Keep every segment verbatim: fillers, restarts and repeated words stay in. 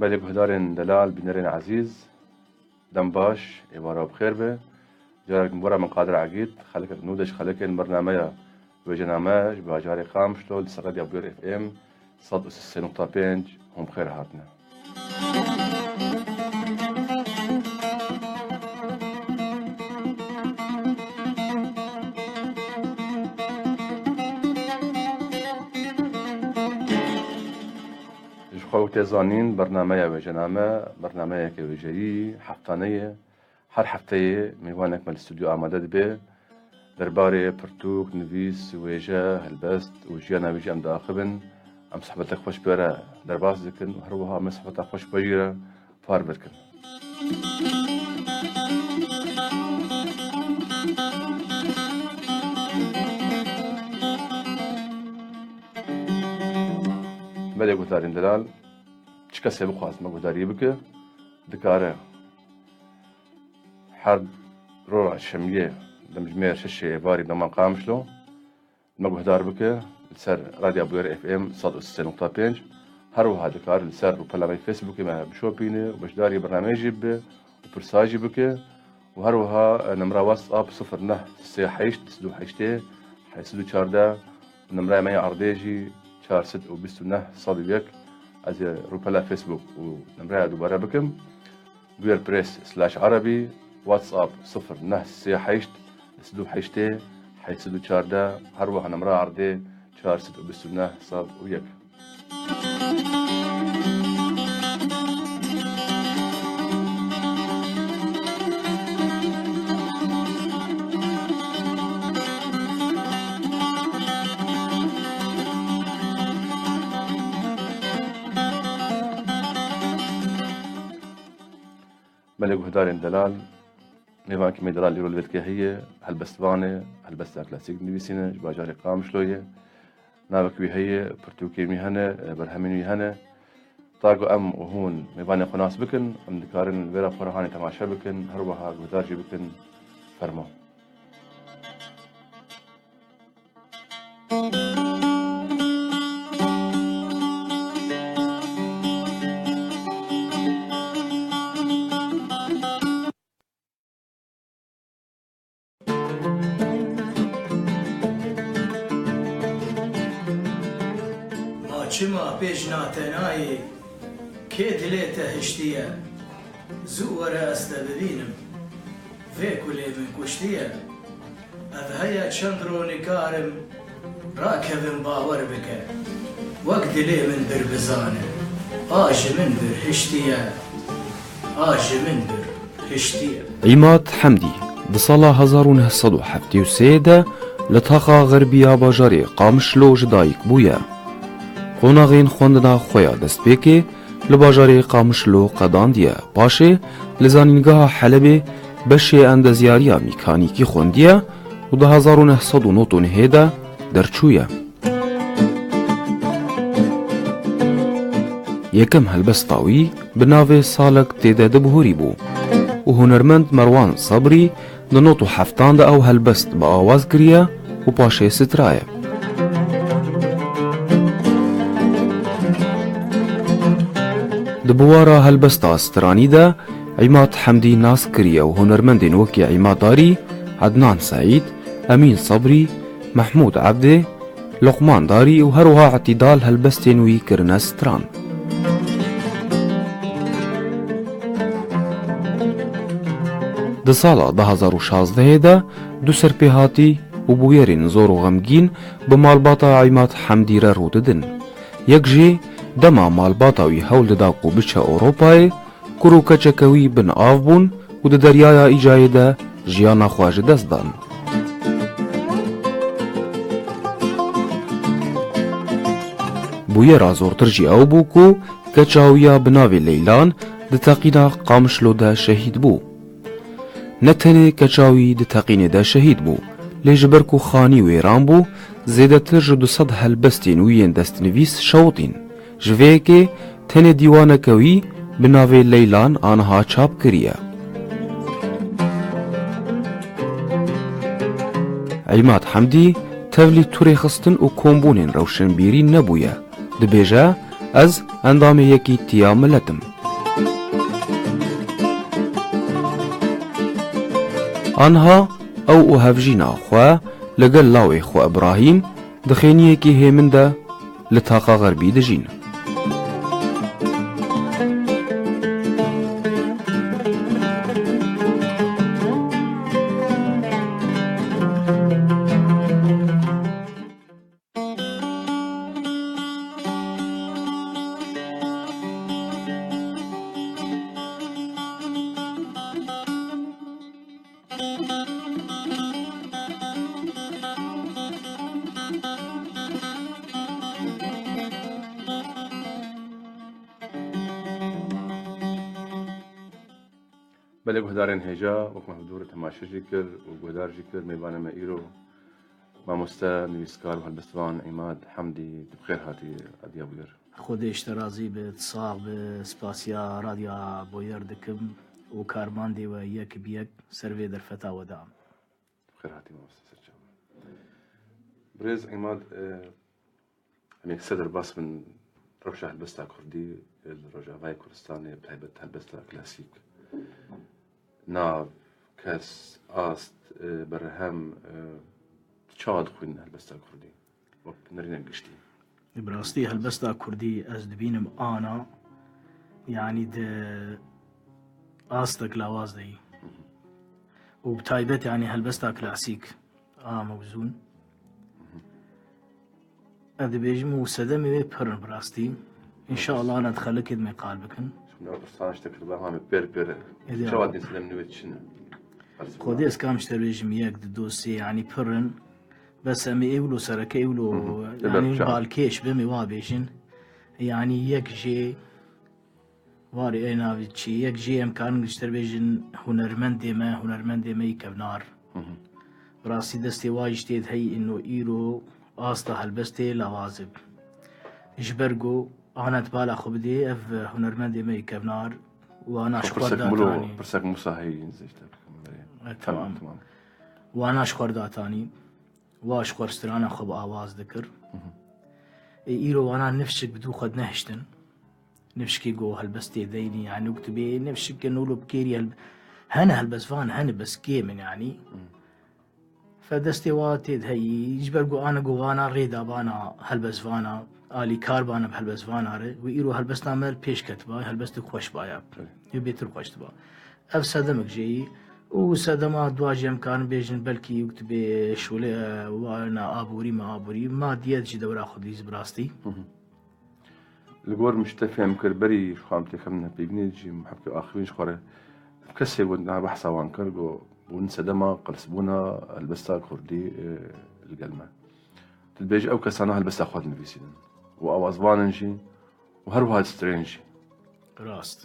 Belê guhdarên delal, bînerên ezîz, dem baş, êvara bi xêr be. Carek din bora min Qadir Egîd, xelkek nû de ji xelkên bernameya wêjename ji bajarê Qamişlo li ser Radya Bûyer F M sed û sê nokta pênc hûn bi xêr hatine. Ji xwe wek tê zanîn, bernameya wêjename, bernameyeke wêjeyî, heftane ye. Her hefteyê mêvanek me li stûdyo amade dibe. Derbarê pirtûk, nivîs, wêje, helbest û jiyana wî jî em diaxivin. Em sohbetek xwe ji pê re derbas dikin û her wiha em ê sohbeta xwe ji xwe jî re parve dikin. Belê guhdarên delal, çi kesê bixwaz me guhdariyê bike, dikare her roja şemiyê demjimêr şeşê êvarî dema Qamişlo me guhdar bike li ser Radya Bûyer F M sed û sê nokta pênc. Her wiha dikare li ser rûpela me Facebookê me bişopîne û beşdarî bernameyê jî bibe û pirsa jî bike. Û her wiha, e, nimra WhatsApp sifir neh sê heşt du sed û heştê heyt sed û çardeh û nimraya me ya erdê jî çar sed û bîst û neh sed û yek. Ez ê rûpela Facebook û nimraya dubare bikim. Bûyer Press slash Erebî, WhatsApp sifir neh sê heşt du sed û heştê heyt sed û çardeh, her wiha nimra erdê çar sed û bîst û neh sed û yek. Belê guhdarên delal, mêvankî me delal îro li vê dikê heye, helbestvan e, helbesta klasîk dinivîsîne, ji bajarê Qamişlo ye. Navek wî heye, pirtûkên wî hene, berhemên wî hene. Ta ku em û hûn mêvanê xwe nas bikin, em dikarin vê re xwe re hanê temaşe bikin, her wiha guhdar jî bikin. Fermo. Ma çima pêj natenayê, kê dilê te hiştiye? Zû were ez te bibînim, vê kulê min kuştiye. Ev heye çend ro nikarim, rakevim bawer bike. Wek dilê min bir bizane, a ji min bir hiştiye, a ji min bir hiştiye. Îmad Hemdî di sala hezar û neh sed û heftê û sê de li taxa xerbî ya bajarê Qamişlo ji dayik bûye. Qonaxên xwendina xwe ya destpêkê li bajarê Qamişlo qedandiye. Paşê li Zanîngeha Helebê beşê endezyariya mîkanîkî xwendiye û di hezar û neh sed û nod û nehê de derçûye. Yekem helbesta wî bi navê Salek Tê De Dibihurî bû û hunermend Merwan Sebrî di nod û heftan de ew helbest bi awaz kiriye û paşê straye. Di biwara helbesta stranî de Îmad Hemdî nas kiriye û hunermendên wekî Îmad Darî, Ednan Seîd, Emîn Sebrî, Mehmûd Ebdê, Luqman Darî û her wiha Îtîdal helbestên wî kirine stran. Di sala du hezar û şazdehê de du serpêhatî û bûyerên zor û xemgîn bi malbata Îmad Hemdî re rû didin. Yek jê dema malbata wî hewl dida ku biçe Ewropayê, kur û keçeke wî bin av bûn û di Deryaya Îcayê de jiyana xwe ji dest dan. Bûyera zortir jî ew bû ku keça wî ya bi navê Leylan di teqîna Qamişlo de şehîd bû. Ne tenê keça wî di teqînê de şehîd bû, lê ji ber ku xanî wêran bû, zêdetir ji du sed helbestên wî yên destnivîs şewitîn. Ji vê yekê tenê dîwaneke wî bi navê Leylan aniha çap kiriye. Îmad Hemdî tevlî tu rêxistin û kombûnên rewşenbîrî nebûye. Dibêje, Ez endamê Yekîtiya Milet im. Anha ew û hevjîna xwe li gel lawê xwe Ibrahîm di xêniyekî hêmin de li taxa xerbî dijîn. Belê guhdarên hêja, wek me hevdû re temaşe jî kir û guhdar jî kir, mêvanê me îro mamoste, nivîskar û helbestvan Îmad Hemdî, tu bi xêr hatî Adiya Bûyer. Xwedê ji te razî be, tu sax be, spasiya Radya Boyer dikim û karmandê we yek bi yek ser vê derfeta we de. Xêr hatî mamoste Serçe. Birêz Îmad, e, em ê kise derbas bin rewşa helbesta kurdî, e, li Rojavayê Kurdistanê, bi taybet helbesta klasîk. Nav, kes, ast, e, berhem, e, tu çawa dixwînin helbesta kurdî? Wek nerînek giştî. Bi rastî helbesta kurdî ez dibînim ana, yanî di astek lawaz de yî. Û bi taybet, yanî helbesta klasîk a mewzûn. Ez dibêjim û sedemê wê pir in bi rastî. Înşallah ana di xelekê de me qal bikin. Şimdi o pirsan işte kırba hem pêr pêr. Edi Çawa abi. Din sedem nivê çi ne? Xwedê ez kam ji te bêjim yek, di, du, sê, yanî pir in. Bes em ê ewlo sereke ewlo, Hı hı. yanî Sebep çawa? Balkêş be me wa bêjin. Yanî yek jê, warê ê navî çi, yek jê em karin ji te bêjin hunermendê me, hunermendê me yî kevnar. Hı hı. Bi rastî destê wa jî tê de heyî ino îro asta helbestê lawaz e. Ji ber ku ana di bala xwe bidê, ev hunermendê me yî kevnar wana ji xwe Pirsek milo, datanî. Pirsek Musa heyî zê işte. E, Tamam, tamam. tamam. Wana ji xwe datanî. Wa ji xwe strana xwe bi awaz dikir. Hı hı. Ê, îro wana nifşik bi dû xwe nehiştin. Nifşikê go helbestê deynî, yanî wek tu bê nifşik ke nolo bi kêrî helb-, hene helbestvan, hene bes kêm in, yanî. Hı. Fe destê wa tê de heyî, ji ber ku ana govana rê da bana helbestvana, alîkar bana bi helbestvana re, wî îro helbesta me li pêş ketiba, helbestek xweş baya. Evet. Yê bêtir xweş diba. Ev sedemek jê yî. Û sedema dua jî em karin bêjin, belkî wek tu bê şûlê, e, wana aborî me aborî, madiyet jî dewra xwe dîz bi rastî. Hı hı. Li gor min ji te fêm kir, berî ji xwe em têkevin hevpeyvînê jî, muhebkê axivîn ji xwe re. Kesê got, niha behsa wan kir, got, hûn sedema qelsbûna helbesta kurdî, e, li gel me. Tu dibêjî ew kesana helbesta xwe dinivîsînin. Û awazvanin jî, û her wiha strên jî. Rast.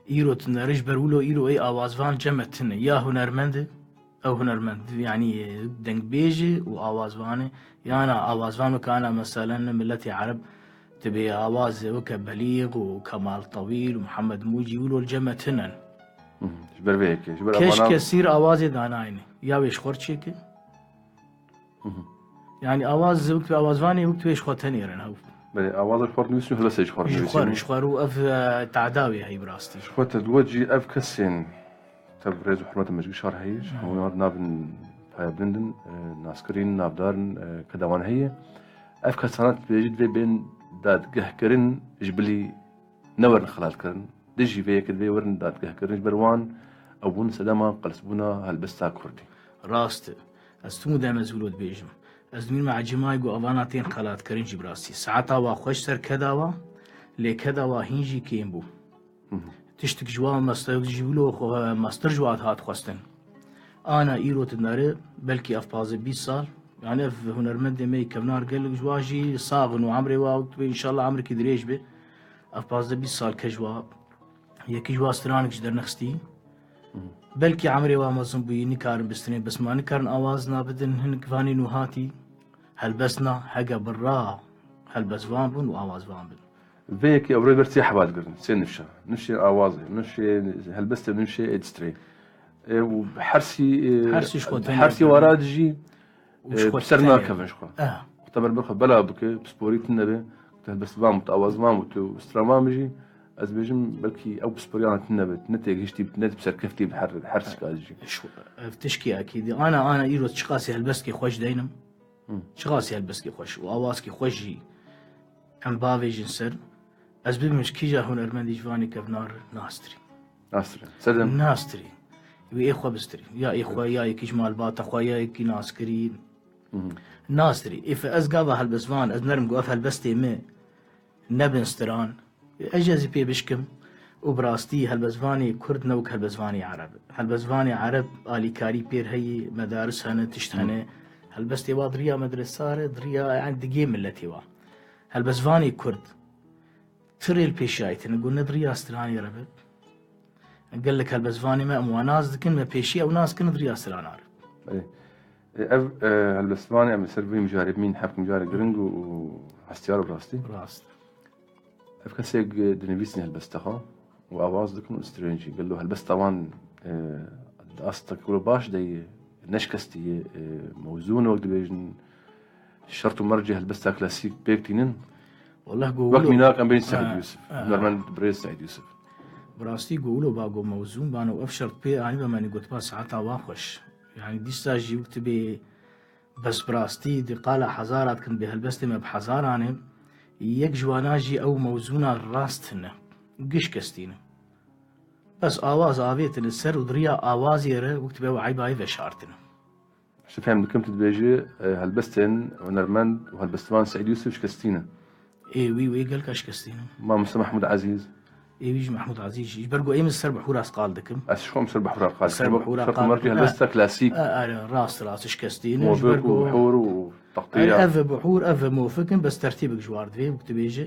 Îro tu nerî ji ber wilo îro ê awazvan cem me tune. Ya hunermend e, ew hunermend, yanî dengbêj e û awazvan e. Yana awazvan weke ana meselen miletê Ereb, tu bê awaz weke Belîg û Kemal Tewîl û Mihemed Mûcî wilo li cem me tune ne. Hı hı. Ji ber vê yekê, ji ber Keşke evana sîr awazê danayne. Ya wê ji xwe re çêke. Hı hı. Yanî awaz, wek tu awazvanê, wek tu ê ji xwe tenê re, ew. Belê, awaza ji xwe re nivîsî, helbestê ji xwe re Ji xwe, nivîsî. ji xwe re û ev, e, tada wê heyî bi rastî. Ji xwe te digot jî ev kesên te bi rêz û hurmeta me ji gişar heyî, ji Hı. hemû wan navin paya bilind in, e, naskirîn, navdar in, e, keda wan heye. Ev kesana tu dibêjî divê bên dadgehkirin ji bilî ne werin xelatkirin, dijî vê yekê divê werin dadgehkirin, ji ber wan ew bûn sedema qelsbûna helbesta kurdî. Rast e. Ez tim û dem ez wilo dibêjim. Ez dimînim ecêmayê ku evana tên xelatkirin jî bi rastî. Saeta wa xweş ser keda wa, lê keda wa hîn jî kêm bû. Hı hı. Tiştik ji wa mestir, ji wilo xwe mestir ji wa hat xwestin. Ana îro tu nere, belkî ev pazdeh bîst sal, yanî ev hunermendê me yê kevnar gelek ji wa jî sax in û emrê wa wek tu bê înşallah emrekî dirêj be. Ev pazdeh bîst sal ke ji wa, yekî ji wa stranek ji dernexistî. Hı. Belkî emrê wa mezin bûyî, nikarin bistinê, bes ma nikarin awaz nabidin, hinek vanê nû hatî, helbest na, hege birra helbestvan bin û awazvan bin. Vê yekê ew rê ber sê heba digirin, sê nifşa. Nifşê awazê, nifşê helbestê, nifşê ê distrê. E, û hersî, e, Hersî ji xwe tenê hersî digirin. Wara dijî, Û ji e, xwe ser tenê nakevin ji xwe. Eh. Xwe temer bi xwe bela bike, pisporî tune be, Tu helbestvan bû, tu awazvan bû, tu stranvan bû jî, ez dibêjim belkî ew pisporiya tune bit, ne têgihiştî bit, ne bi serkeftî bit her, her tişka jî. Şu, ev tişkî ekîdî. Ana, ana îro çiqasî helbestkî xweş deynim. Hı. Çiqasî helbestkî xweş û awazkî xweş jî em bavêjin ser. Ez bibim ji kîja hunermendî ji vanê kevnar nastirî. Nastirî. Sedem. Nastirî. Wî ê xwe bistirî. Ya ê xwe, ya yekî ji malbata xwe, ya yekî naskirî. Nastirî. Îfe ez gava helbestvan, ez nerim ku ev helbestê min nebin stiran. Ez jî ez ê pê bişkim û bi rastî helbestvanê Kurd ne wek helbestvanê Ereb. Helbestvanê Ereb alîkarî pêr heyî, medaris hene, tişt hene. Helbestê wa di riya medresa re, di riya, yani digê milletê wa. Helbestvanê Kurd ti rê li pêşiyayî tine, ku ne di riya stranê re be. Gelek helbestvanê me em wan nas dikin, me pêşî ew nas kin di riya strana re. Belê. E, ev, e, helbestvanê em li ser vê mijarê bimîn, hevk mijarê giring û, û hestiyar û rastî. Rast. Ev kesê, e, dinivîsîn helbesta xwe û awaz dikin û strên jî. Gelo helbesta wan, e, di astek wilo baş de ye, neşkestî ye, e, mewzûn wek dibêjin, şert û mercê helbesta klasîk pêk tînin. Wallah, go Wek wilo mînak em bên Seîd Ha, Yûsif. ha. Hunermend birêz Seîd Yûsif. Bi rastî go wilo ba go mewzûn ban û ev şert pê anî be me nî gotiba saeta wa xweş. Yani dîsa jî wek tu bê bes bi rastî di qala hezara dikin bê helbestê me bi hezaran e. Yek ji wana jî ew mewzûna rast hene. Giş kes tîne. Bes awaz avêtine ser û di riya awazê re wek tu bê ew eybayê veşartine. Ji fehm dikim tu dibêjî, e, helbestên hunermend û helbestvan Seîd Yûsif şikestî ne. Ê wî, wê gelka şikestî ne. Mamoste Mehmûd Ezîz. Ê wî jî Mehmûd Ezîz jî. Ji ber ku ê min ser bihûra ez qal dikim. Ez ji xwe ser bihûra qal Ser dikim. bihûra Şert qal û mercê dikim. helbesta klasîk. E, e, rast, rast şikestî ne. Ji Mofik ber û ku bihûr û Erê, teqtiya. ev e bihûr, ev e mofik in, bes tertîbek ji war divê, wek tu bêjî.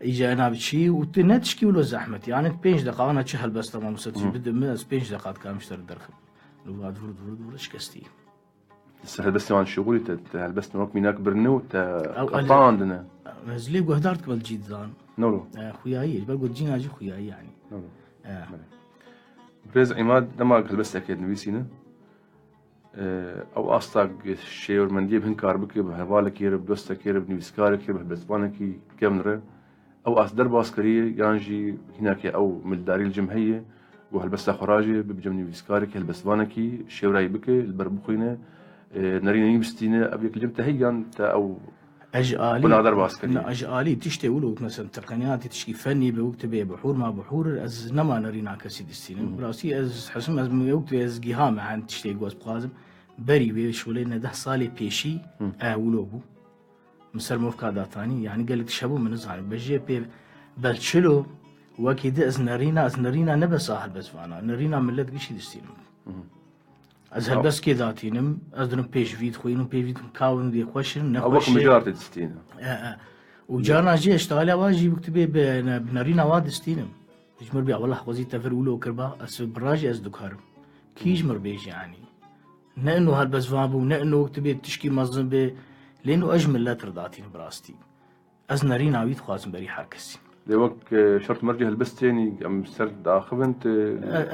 Îca ena bi çî û tu ne tişkî wilo zehmet. Yani pênc deqa ana çi helbesta Mamoste tu Hı. bidin min, ez pênc deqa dikarim ji te re derxim. Li va divur, divur, divur şikestî. Li ser helbestê wan şixulî te, te helbestên wek mînak birine û te Ew qetandine. Ez lê guhdar dikim li cî didan. Nolo. E, xuyayî, ji ber ku cîna jî xuyayî yani. Nolo. E. Belê. Birêz Îmad dema helbestekê dinivîsîne, e, ew asta şêwirmendiyê bi hin kar bike, bi hevalekê re, bi dostekê re, bi nivîskarekê re, bi helbestvanekî kevn re, ew ast derbas kiriye, yan jî hîneke ew mildarî li cem heye, ku helbesta xwe rajê, bibe cem nivîskarekî, helbestvanekî, şêwrayî bike, li ber bixwîne, e, nerînê wî bistîne, ev yek li cem te heye, yan te ew Ez ji alî, Buna derbas kiriye. na, ez ji alî tiştê wilo, mesela, teqeniyatê tişkî fenî be, wek tu bê bihûr ma bihûr, ez nema nerîna kesî distînim. Hı. Bi rastî ez hesim, ez wek tu ez gihame, hen tiştê ku ez bixwazim. Berî wê şolê ne deh salê pêşî, Hı. e, wilo bû. Min ser movka datanî, yani gelek tişt hebû min nizanim. Bejê pê belçilo, wekî di ez nerîna, ez nerîna ne besa helbestvana, nerîna millet gişî distînim. Hı hı. Ez Tamam. helbestkê datînim, ez dinim pêşvî dixwînim, pêşvî dikim kawin dê xweş in, ne Ew xweş wek in. mijar tê distîne. E, e. Û Ya. carna jî eştala wa jî wek tu bê bi ne-, bi nerîna wa distînim. Ji mir bê, wela xwezî te vir wilo kirba, ez bi rajî ez dikarim. Kî ji mir bêjî, yanî. Ne ino helbestvan bû, ne ino wek tu bê tişkî mezin bê. Lê ino ez ji millet re datînim bi rastî. Ez nerîna wî dixwazim berî her kesî. Lê wek, e, şert û mercê helbestê nî em ser diaxivin, tu E,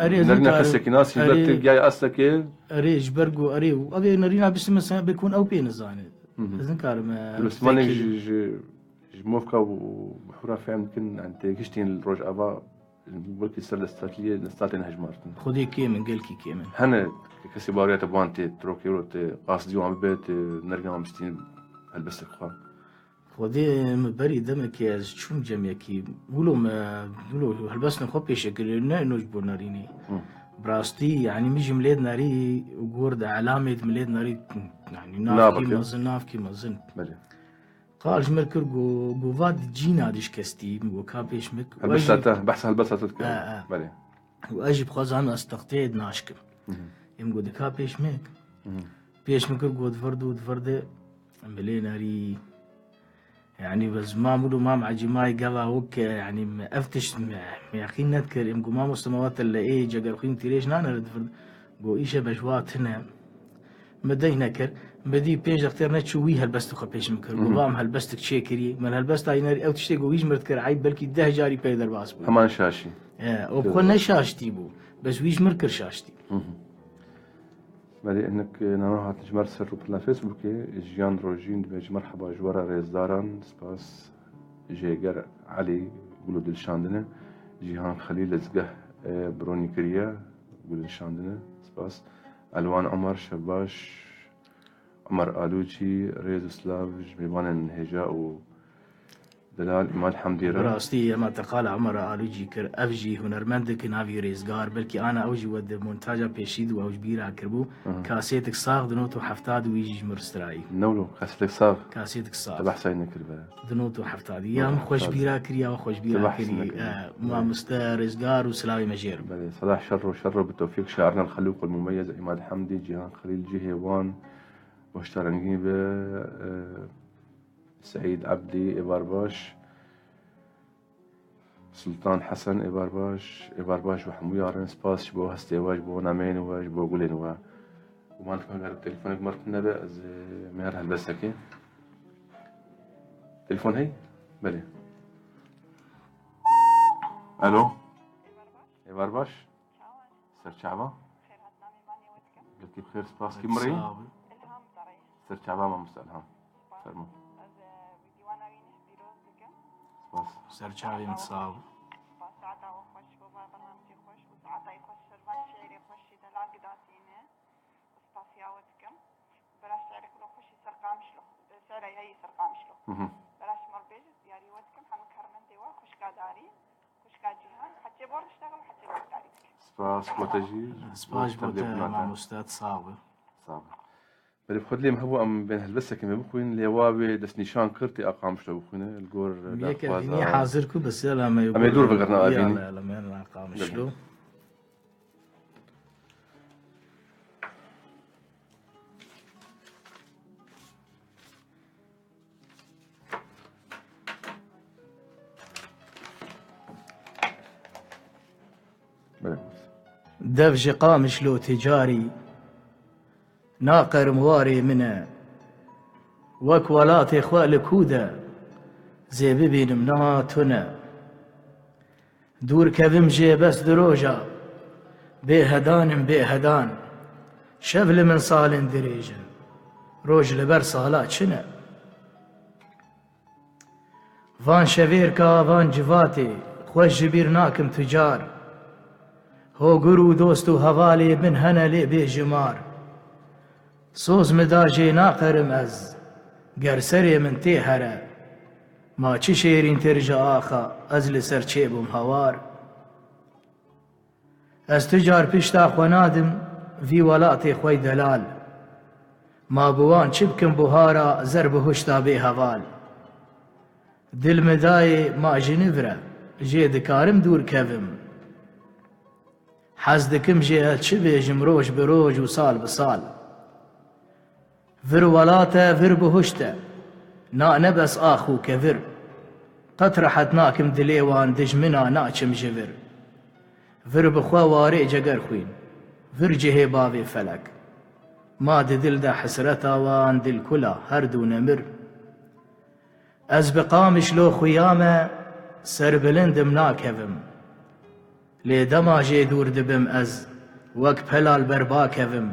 erê, ez nerîna nikarim, kesekî nasî, erê, ber tu giyayê astekê. Erê, ji ber ku, erê, û ev ê nerîna bistî mesela bê kun ew pê nizane. Hı hı. Ez nikarim, e, Helbestvanê vekî- ji, ji, ji movka û bihûra fehm dikin, yani tê giştîn li Rojava, belkî ser destatiye, destatên hejmartin. Xwedê kêm in, gelkî kêm in. Hene kesê baweriya te bi wan tê, tirokê wilo tê, qasdî wan bibe, tê nerîna wan bistîn helbestek xwe. Xwedê min berî demekê ez çûm cemekî. Wilo me, wilo helbestên xwe pêşe kiriye, ne ino ji bo nerînê. Hı. Bi rastî, yanî min jî milêt nerî û gor de elamêt milêt nerî, yanî navkî Navkî. mezin, navkî mezin. Belê. Qal ji mir kir got, got va di cîna dişkestî, min got ka pêş min. Helbesta te, behsa helbesta te dikir. E, e. Belê. Û ez jî bixwazan ez texteyê naşkim. Hı hı. Em got dika pêş min. Hı hı. Pêş min kir got vir du, vir de. Em bilê nerî. Yani, bes mam û mam ecîmayê gava wek, yani, me ev tişt me, me yaqîn nedikir. Em got mamoste me wate le ê cegerxwîn tîrêj nane re divir. Got îşe me ji wa tine. Me dey nekir. Me dî pênc dextêr neçû wî helbestê xwe pêş min kir. Got, Mhm. va em helbestik çêkirî. Min helbesta yî nerî ew tiştê got wî ji mir dikir eyb belkî deh carî pê derbas bû. Heman şaşî. E, o bi xwe ne şaştî bû. Bes wî ji mir kir şaştî. Mhm. Belê, hinek, e, name hatin ji me re ser rûpila Facebookê, Jiyan Rojîn dibêje, merheba ji we re rêzdaran, spas. Jêger Elî, gulo dilşandine. Cîhan Xelîl, Lezgeh, e, bronî kiriye, gulo dilşandine. Spas. Elwan Omer, Şebaş, Omer Alûcî, rêz û silav ji mêvanên hêja û delal Îmad Hemdî re. Bi rastî, ema te qala Omer Alûcî kir, ev jî hunermendek navî Rêzgar, belkî ana ew jî we di montaja pêşî de ew ji bîra kiribû. Aha. Kasêtek sax di not û heftad wî jî ji mir strayî. Ne wilo, kasêtek sax. Kasêtek sax. Te behsa wî nekiribe. Di not û heftad. Ya min xwe ji bîra kir, ya we xwe ji bîra kirî. Te behsa nekiribe. E, mamoste Rêzgar û silavê me jê re. Belê, Selah Şerro, Şerro bi Tewfîq Şarnel Xelûq û Mumeyyez Îmad Hemdî, Cîhan Xelîl, Cihê Wan, Goşta Rengîn be, e, Seîd Ebdî, êvar baş. Sultan Hesen, êvar baş. Êvar baş we hemû yarin. Spas ji bo hestê we, ji bo nameyên we, ji bo gulên we. Guman dikim eger telefonek me tune be, ez, e, me her helbestekê. Telefon hey? Belê. Alo. Êvar baş. Ser çava? Xêr hatina mêvanê we dikim. Gelkî bi xêr, spas. Kî mirî? Sağ ol. Ilham Darayî. Ser çava mamoste Ilham. Spas. Fermo. Ez, e, dîwana wî ne pîroz dikim. Spas. Ser çavê min, sağ ol. Spas, saeta we xweş, bo bernamecê xweş û saeta xweş, şervan şiîrê xweş jî delal gidatîne. Spasiya we dikim. Bera şiîrek lo xweş jî ser Qamişlo. Şiîrek heyî ser Qamişlo. Hı hı. Bera ji me re bêje, diyarî we dikim, hemû karmendê we, xwişka Darî. Xwişka Cîhan, heçê bor diştexil, heçê bor karî dike. Spas bo te jî. Spas bo te, mamoste, sağ be. Sağ be. Belê, xwe dilê em hebû em bên helbestekê me bixwîn, lê wa wê destnîşan kir tê a Qamişlo bixwîne, li gor daxwaza. Hazir ku, bes yala me. Em ê dûr vegerine a vînî. Yala, yala, me na Qamişlo. Belê. Dev ji Qamişlo ticarî, naqerim warê min e. Wek welatê xwe li kû de, zê bibînim na tune. Dûr kevim jê bes du roja, bêhedan im bêhedan. Şev li min salên dirêj in, roj li ber sala çin e. Van şevêrka, van civatê, xwe ji bîr nakim tu car. Hogir û dost û hevalê min hene lê bêjimar. Soz mi da jê naqerim ez, ger serê min tê here. Ma çi şêrîntir ji axa ez li ser çêbûm hawar. Ez tu car pişta xwe nadim vî welatê xwe delal. Ma bi wan çi bikim buhara zer bihuşta bê heval. Dil mi dayê ma ji nivre, jê dikarim dûr kevim. Hez dikim jê ez çi bêjim roj bi roj û sal bi sal. Vir welat e, vir bihuşt e. Na ne bes ax û kevir. Qet rehet nakim dilê wan, dijmina naçim ji vir. Vir bi xwe warê cegerxwîn, vir cihê bavê felek. Ma di dil de hesreta wan, dil kula her du nemir. Ez bi Qamişlo xuya me, serbilind im nakevim. Lê dema jê dûr dibim ez, wek pelal berba kevim.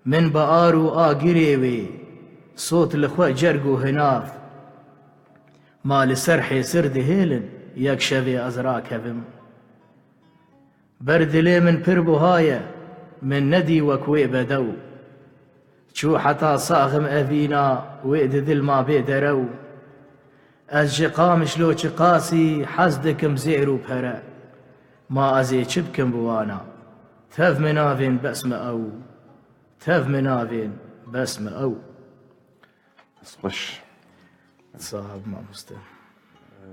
Min bi ar û agirê wê, sot li xwe cerg û hinav. Ma li ser hêsir dihêlin, yek şevê ez rakevim. Ber dilê min pir buha ye, min nedî wek wê bedew. Çû heta saxim evîna, wê di dil ma bê derew. Ez ji Qamişlo çiqasî hez dikim zêr û pere. Ma ez ê çi bikim bi wana? Tev mi navên bes mi ew. Tev mi navên bes mi ew. Dest xweş. Sax be mamoste. Ee,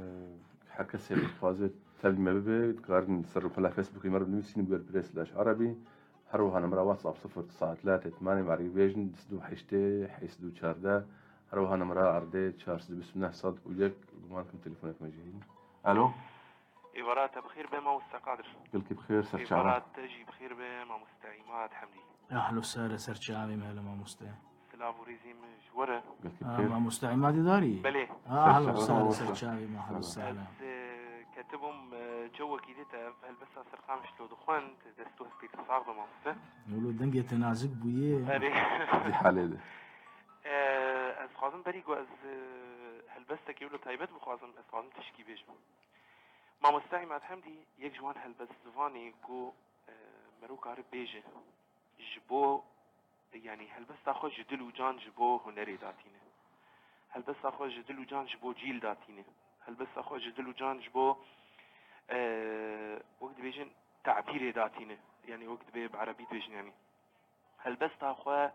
her kesê dixwaze tevlî me bibe, dikarin ser rûpela Facebookê me re binivîsîn, Wordpress slash Arabi. Her wiha nimera WhatsApp sifir tisa tlatê, temanê me re bêjin, du sed û heştê, heyt sed û çardeh. Her wiha nimera erdê, çar sed û bîst û neh sed û yek, guman dikim telefonek me jî heye. Alo? Êvara te bi xêr be, mamoste Qadir. Gelkî bi xêr, ser çava. Êvara te jî bi xêr be, mamoste Îmad Hemdî. Ehlo sere, ser çavê me hele, mamoste. Silav û rêzê min ji we re. Gelkî bi xêr. Mamoste Îmadî Darî? Belê. Ehlo sere, ser çavê me, ehlo sere. Ez, e, ketibûm, e, cewekî dî te ev helbesta ser Qamişlo dixwend, dest û hestê te sax be, mamoste. Wilo dengê te nazik bûye. Erê. Di halê de. E, ez dixwazim berî ku ez, e, Helbestekî wilo taybet bixwazim, ez xwazim tişkî bêjim. Mamoste Îmad Hemdî yek ji wan helbestvanê ku, e, mero kare bêje, ji bo, yanî helbesta xwe ji dil û can ji bo hunerê datîne. Helbesta xwe ji dil û can ji bo cîl datîne. Helbesta xwe ji dil û can ji bo, e, wek dibêjin, tabîrê datîne. Yanî wek dibê bi erebî dibêjin, yanî helbesta xwe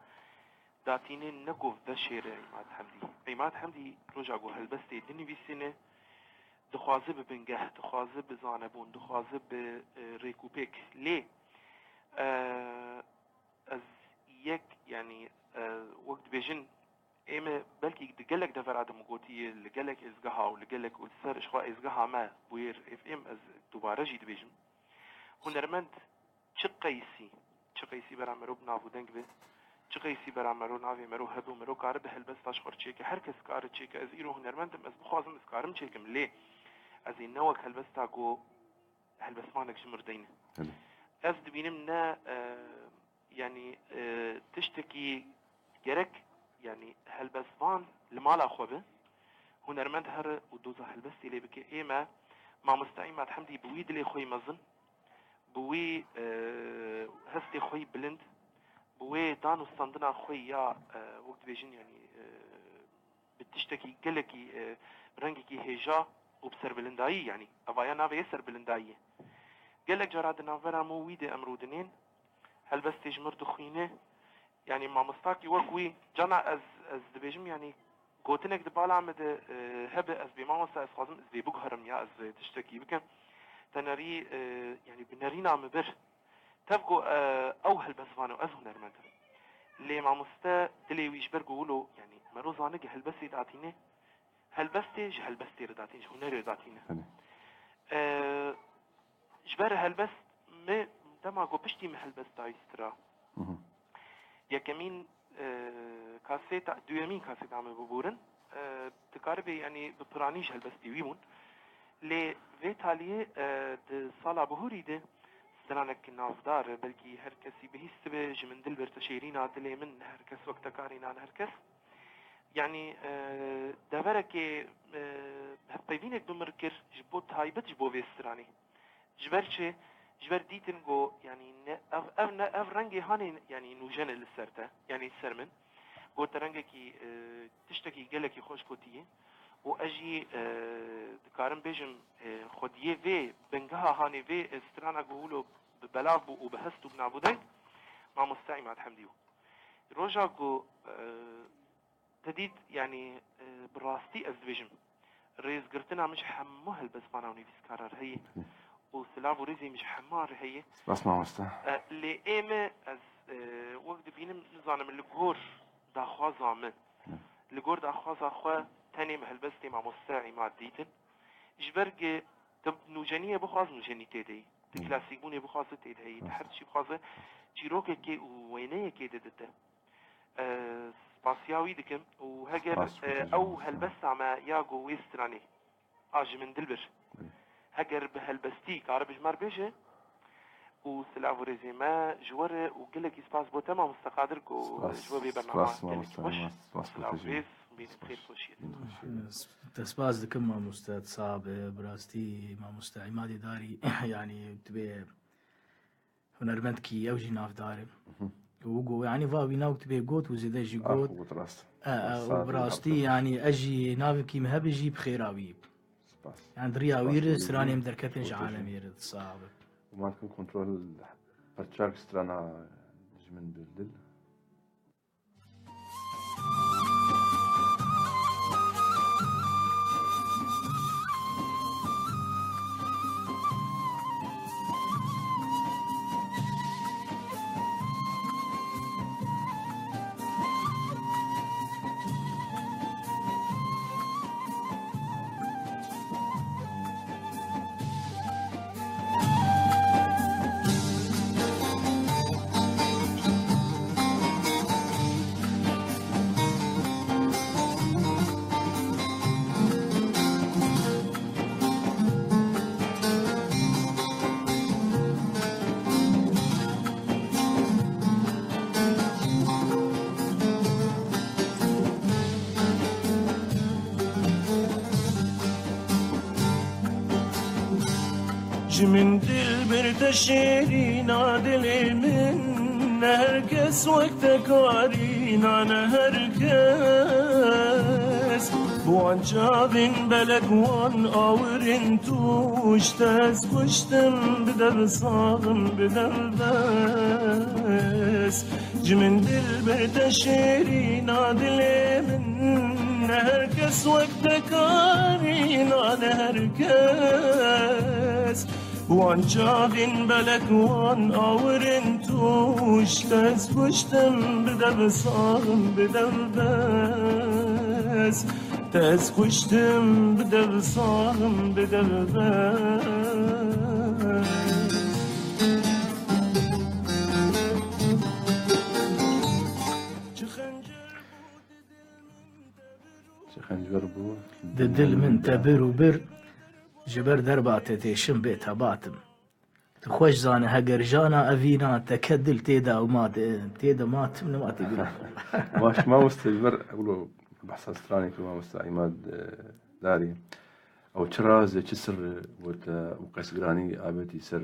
datîne ne ku veşêre Îmad Hemdî. Îmad Hemdî roja ku helbestê dinivîsîne, dixwaze bi bingeh, dixwaze bi zanebûn, dixwaze bi, e, rêkûpêk. Lê, e, ez yek, yanî, e, wek dibêjin, ê me belkî di gelek devera de min gotiye, li gelek êzgeha û li gelek û li ser ji xwe êzgeha me bûyê F M, ez dubare jî dibêjim. Hunermend çi qeysî, çi qeysî bera mero bi nav û deng be, çi qeysî bera mero navê mero hebe û mero kare bi helbesta ji xwe re çêke. Her kes kare çêke. Ez îro hunermend im, ez bixwazim ez karim çêkim. Lê ez ê ne wek helbesta ku helbestvanek ji mir deyne. Belê. Ez dibînim ne, e, yanî, e, tiştekî gerek, yanî helbestvan li mala xwe be, hunermend here û doza helbestê lê bike. Ê me, Mamoste Îmad Hemdî bi wî dilê xwe yî mezin, bi wî, e, hestê xwe yî bilind, bi wê dan û standina xwe ya, e, wek dibêjin, yanî, e, bi tiştekî gelekî, e, rengekî hêja û bi serbilindayî, yanî evaya navê yê serbilindayî ye. Gelek cara di navbera me û wî de em rûdinên, helbestê ji mir dixwîne. Yanî mamostakî wek wî, cana ez, ez dibêjim, yanî gotinek di bala me de, e, hebe, ez bê mamosta, ez xwazim ez vê biguherim ya ez vê tiştekî bikim. Tenerî, e, yanî bi nerîna me bir. Tev ku, e, ew helbestvan e û ez hunermend im. Lê mamoste dilê wî ji ber ku wilo, yanî mero zane ku helbestê datîne, helbestê ji helbestê re datîne, ji hunerê re datîne. Belê. E, ji ber helbest me, dema ku piştî me helbest dayî stira. Mhm. Yekemîn, e, kaseta, duyemîn kaseta me biborin, e, dikaribê, yanî bi piranî ji helbestê wî bûn. Lê vê taliyê, e, di sala bihurî de stranek navdar e, belkî her kesî bihîstibe, ji min dil bir te şêrîna dilê min, ne her kes wek te karîna, ne her kes. Yanî, e, deverekê, e, hevpeyvînek bi mir kir, ji bo taybet ji bo vê stranê. Ji ber çi? Ji ber dîtin ku, yanî ne, ev, ev ne, ev rengê hanê, yanî nûjen e li ser te, yanî li ser min. Got te rengekî, e, tiştekî gelekî xweş gotiye. Û ez jî, e, dikarim bêjim, e, xwediyê vê bingeha hanê vê, e, strana ku wilo bi belav bû û bi hest û bi navûdeng, Mamoste Îmad Hemdî bû. Roja ku, e, te dît, yanî, e, bi rastî ez dibêjim, rêzgirtina min ji hemû helbestvana û nivîskara re heye û silav û rêzê min ji hema re heye. Spas mamoste. E, lê ê me ez, e, wek dibînim, nizanim li gor daxwaza min, li gor daxwaza xwe tenê min helbestê mamoste Îmad dîtin. Ji ber ku tu nûjeniyê bixwaz nûjenî tê de yî. Tu klasîkbûnê bixwaze tê de heyî. Tu her tiştî bixwaze çîrokekê û wêneyekê de dite. E, spasiya wî dikim û heger, Spas, e, ew helbesta me ya ku wê stranê a ji min dilbir. Heger bi helbestî karibe ji me re bêje û silav û rêzê me ji we re û gelekî spas bo te mamoste Qadir ku ji we vê bernama gelekî xweş. Silav û rêz, bînin xêr xweşiyê. Te spas dikim mamoste, sabe, bi rastî mamoste Îmadê Darî, yanî tu bê hunermendkî ew jî navdar e. Û go, yanî va wî nav tu bê got û zêde jî got. Got rast. E, e, û bi rastî, yanî ez jî navekî min hebe jî bi xêra wî. Spas. Yanî di riya wî re stranê min derketin ji alemê re, sabe. Û ma dikim kontrol perçak strana ji min bildil. Ji min dilbir te şêrîna dilê min, ne her kes wek te karîna, ne her kes. Bi wan çavên belek wan awirên tûş, te ez kuştim bi dev saxim, bi dev bes. Ji min dilbir te şêrîna dilê min, ne her kes wek te karîna, ne her kes. Wan çavên belek wan awirên tûş, te ez kuştim bi dev saxim, bi dev bes. Te ez kuştim bi dev saxim, bi dev bes. Çi xencer bû, Çi xencer bû? Di dil min te bir û bir, ji ber derba te têşim bê tebatim. Tu xweş zane heger jana evîna te ke dil tê de û ma de, tê de ma tim nema tê bîra. Baş mamoste ji ber wilo behsa stranê kir mamoste Îmad, e, Darî. Ew çi raz e, çi sirr e, got, e, û qes giranî avêtî ser, e,